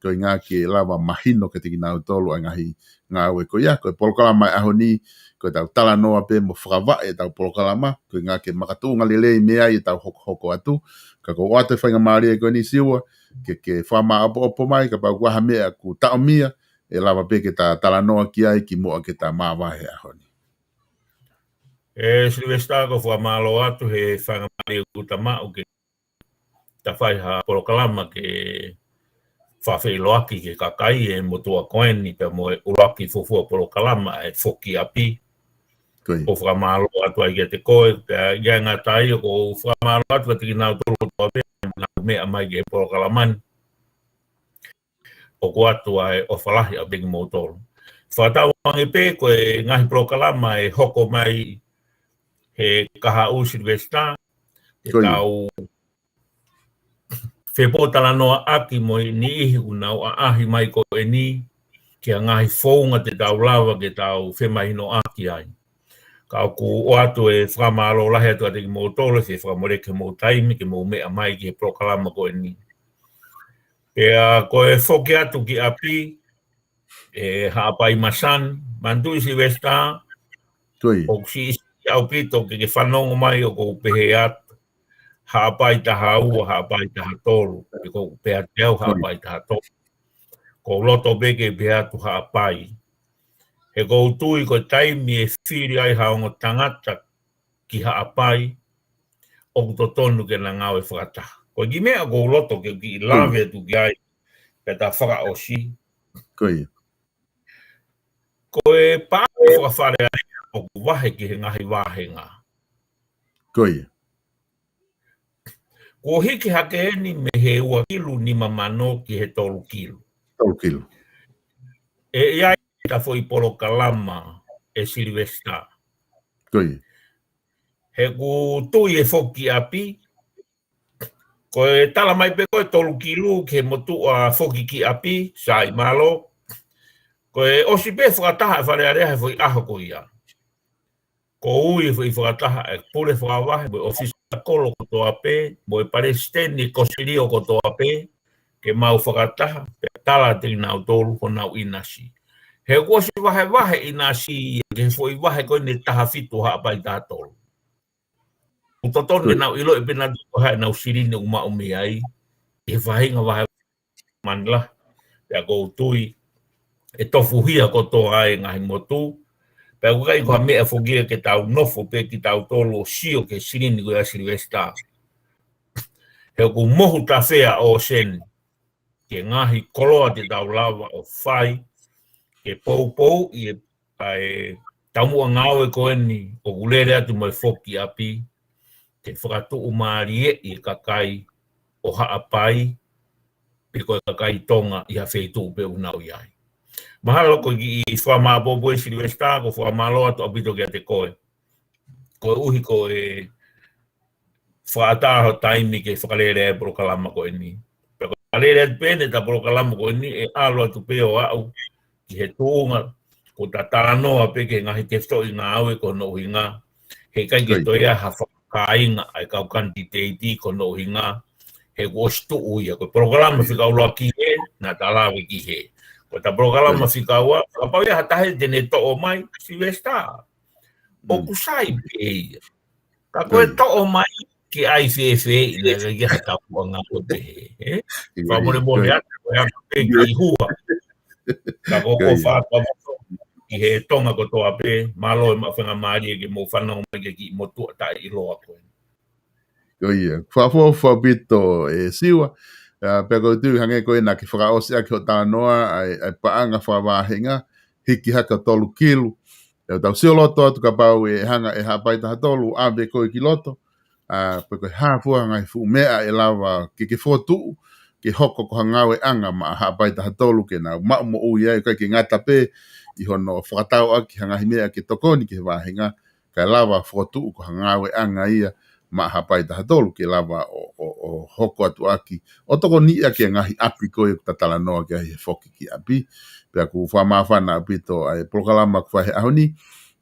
ko e ʻuhinga ke lava mahino kiate kinautolu ʻa e ngaahi ngāue ko ia, ko e polokalama ʻo e ʻaho ni, ko ʻetau talanoa pē mo fakavaʻe ʻetau polokalama, ko e ʻuhinga ke makatuʻunga lelei mei ai ʻetau hokohoko atu, ka ʻoku ou ʻoatu e faingamālie ko eni Siua, ke, ke fakamaʻopoʻopo mai, kapau ʻoku ʻi ai ha meʻa ʻoku taʻomia, ʻe lava pē ke ta talanoa ki ai kimuʻa ke ta māvae he ʻaho ni. ʻE Silivesitā, ʻoku ou fakamālō atu he faingamālie ʻoku ta maʻu ke ta fai ha polokalama ke fakafeʻiloaki ki he kakai ʻo e motuʻa ko eni pea mo e ʻuluaki fuofua polokalama ʻe foki ʻapi. ʻOku ou fakamālō atu ai kiate koe, pea ʻikai ngata ai ʻoku ou fakamālō atu kiate kinautolu kotoa pē naʻa nau meʻa mai ki he polokalama ni. ʻOku ʻoatu ʻa e ʻofa lahi ʻaupito kimoutolu. Fakatauange pē ko e ngaahi polokalama ʻe hoko mai he kahaʻu Silivesitā, te tau fepōtalanoaʻaki mo e niʻihi ʻoku nau ʻaʻahi mai ko eni, ki ha ngaahi founga te tau lava ke tau femahinoʻaki ai. Ka ʻoku ou ʻoatu e fakamālō lahi atu kiate kimoutolu, ʻi he fakamoleki homou taimi ke mou meʻa mai ki he polokalama ko eni. Pea ko e foki atu ki ʻapi, ʻe Haʻapai Masani, manatuʻi Silivesitā, ʻoku siʻisiʻi ʻaupito ke ke fanongo mai ʻoku ou pehē atu, Haʻapai taha ua, Haʻapai taha tolu, pe ʻoku ou pehē atu au Haʻapai taha tolu. ʻOku ou loto pē ke pehē atu Haʻapai. He ʻoku ou tui ko e taimi ʻe fili ai ha ongo tangata ki Haʻapai, ʻoku totonu ke na ngāue fakataha. Ko e kiʻi meʻa ʻoku ou loto ke u kiʻi lave atu ki ai, pea ta fakaʻosi. Ko e paʻanga faka-Fale Alea ʻoku vahe ki he ngaahi vāhenga. Kuo hiki hake eni mei he ua kilu nima mano ki he tolu kilu. ʻE ʻi ai ʻeta foʻi polokalama ʻe Silivesitā. He ʻoku ou tui ʻe foki ki ʻapi, ko e tala mai pē ko e tolu kilu ki he motuʻa foki ki ʻapi, sai mālō. Ko e ʻosi pē fakataha ʻa e Fale Alea he foʻi ʻaho ko ia. Ko e ui e foʻi fakataha ʻa e pule fakavahe, mo e ʻōfisa kolo kotoa pē, mo e palesiteni kosilio kotoa pē, ke mau fakataha, pea tala kiate kinautolu honau ʻinasi. He kuo ʻosi vahevahe ʻinasi ia ki he foʻi vahe ko eni ʻe taha fitu Haʻapai taha tolu. totonu ke nau ʻiloʻi pē nautolu ko e hā ʻenau silini ʻoku maʻu mei ai, ʻi he faʻahinga vahe mani lahi. Pea ʻoku ou tui ʻe tofuhia kotoa ai e ngaahi motu. Pea ʻoku ʻikai ko ha meʻa foki ia ke tau nofo pē kitautolu ʻo sio ki he silini ko ia, Sylvester. He ʻoku mohu tafe ʻa ʻōseni ki he ngaahi koloa te tau lava ʻo fai, ke poupouʻi e, ʻa e taumuʻa ngāue ko eni ʻoku lele atu mo e foki ʻapi, ke fakatuʻumālieʻi e kakai ʻo Haʻapai, pe ko e kakai Tonga ʻi ha feituʻu pē ʻoku nau ʻi ai. Mahalo ko e kiʻi fakamāʻopoʻopo ē, Sylvester, ʻoku ou fakamālō atu ʻaupito kiate koe. Koeʻuhi ko e fakaʻatā ho taimi ke fakalele ai e polokalama ko eni. Pea ko e fakalele atu pē eni ʻeta polokalama ko eni, ʻe ʻalu atu pē ʻo aʻu ki he tuʻunga ko ʻeta talanoa pē ki he ngaahi tefitoʻi ngāue, ko hono ʻuhinga he ʻikai ke toe ʻi ai ha fakakāinga ʻa e kau kanititeiti, ko hono ʻuhinga he kuo ʻosi tuʻu ia. Ko e polokalama fika ʻuluaki ē naʻa ta lave ki hē. Ko ʻeta polokalama fika ua, kapau ʻe ʻi ai ha taha te ne toʻo mai, Sylvester, ʻoku sai pē ia. Ka ko e toʻo mai ke ʻai fēfē ʻi he ʻikai ke ha tapuʻanga ko te he, ē? Fakamolemole atu, ko e ʻalu pē ki hua. Ka ko e ʻofa atu ʻaupito ki he Tonga kotoa pē, mālō e maʻu faingamālie ke mou fanongo mai ki he kiʻi motuʻa taʻeʻiloa ko ē. Ko ia, fakaʻofoʻofa ʻaupito ē Siua, ā, pea ʻoku ou tui hangē ko ē naʻa ke fakaʻosi ʻaki hoʻo talanoa, ʻa e, ʻa e paʻanga fakavāhenga, hiki hake ʻo tolu kilu. ʻE tau sio loto atu kapau ʻe hanga ʻe Haʻapai taha tolu ʻo ʻave koe ki loto, ā, pe ko e hā fua ngaahi fuʻu meʻa ʻe lava ke ke fokotuʻu, ke hoko ko ha ngāueʻanga maʻa Haʻapai taha tolu ke nau maʻu moʻui ai, ʻikai ke ngata pē ʻi hono fakatau ʻaki ha ngaahi meʻa ke tokoni ki he vāhenga, kae lava fokotuʻu ko ha ngāueʻanga ia maʻa Haʻapai taha tolu ke lava ʻo, ʻo, ʻo hoko atu ʻaki, ʻo tokoniʻi ʻaki e ngaahi ʻapi ko ē ʻoku ta talanoa ki ai he foki ki ʻapi. Pea ʻoku fakamāfana ʻaupito ʻa e polokalama ʻoku fai he ʻaho ni.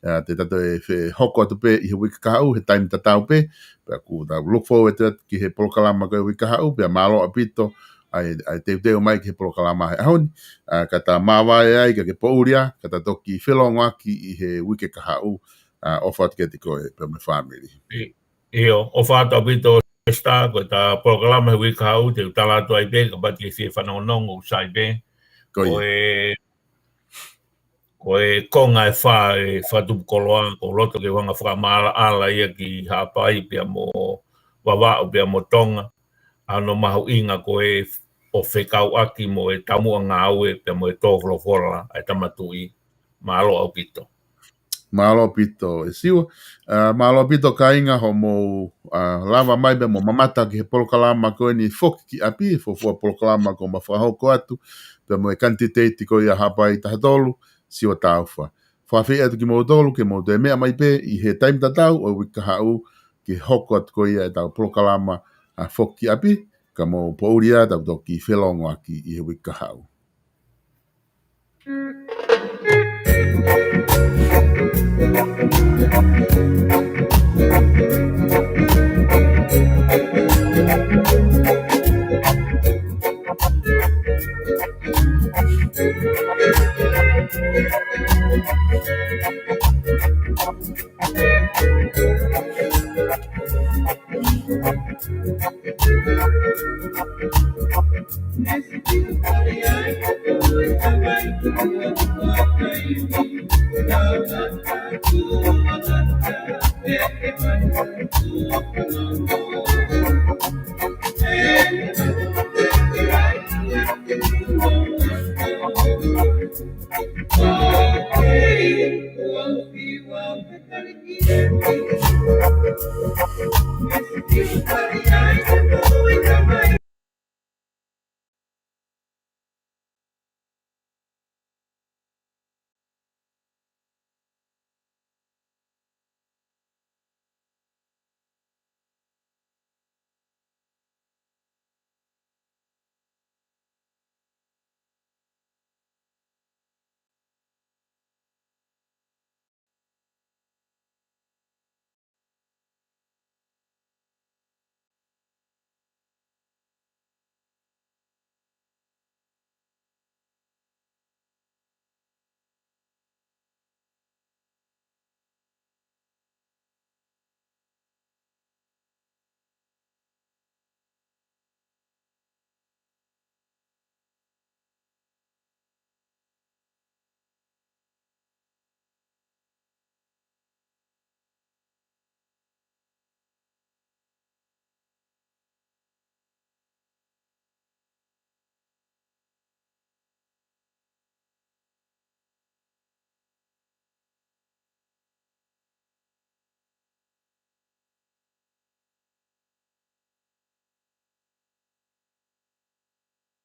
Ā, te ta toe fehoko atu pē ʻi he uike kahaʻu, he taimi tatau pē. Pea ʻoku ta look forward atu ki he polokalama ko ē uike kahaʻu, pea mālō ʻaupito ʻa e, ʻa e teuteu mai ki he polokalama he ʻaho ni. Ā, ka ta māvae ai, ka ke poʻuli ā, ka ta toki felōngoaki ʻi he uike kahaʻu, ā, ʻofa atu kiate koe pea mo e fāmili. ʻI-, ʻio, ʻofa atu ʻaupito Sylvester, ko ʻeta polokalama he uike kahaʻu, te u tala atu ai pē, kapau te ke fie fanongonongo ʻoku sai pē. Ko ia. Ko e, ko e konga ʻe fā ʻe Fakatupu Koloa, ʻoku ou loto ke u hanga ʻo fakamaʻalaʻala ia ki Haʻapai pea mo Vavaʻu pea mo Tonga, ʻa hono mahuʻinga ko ē ʻo fekauʻaki mo e taumuʻa ngāue pea mo e tō folofola ʻa e Tama Tuʻi. Mālō ʻaupito. Mālō ʻaupito ē Siua. Ā, mālō ʻaupito kāinga hoʻomou, ā, lava mai pea mo mamata ki he polokalama ko eni foki ki ʻapi, fuofua polokalama kuo ma fakahoko atu, pea mo e kanititeiti ko ia Haʻapai taha tolu, Siua Taufa. Fakaafeʻi atu kimoutolu ke mou toe meʻa mai pē ʻi he taimi tatau ʻo e uike kahaʻu, ke hoko atu ko ia ʻetau polokalama, ā, foki ki ʻapi, ka mou poʻuli ā, tau toki felōngoaki ʻi he uike kahaʻu.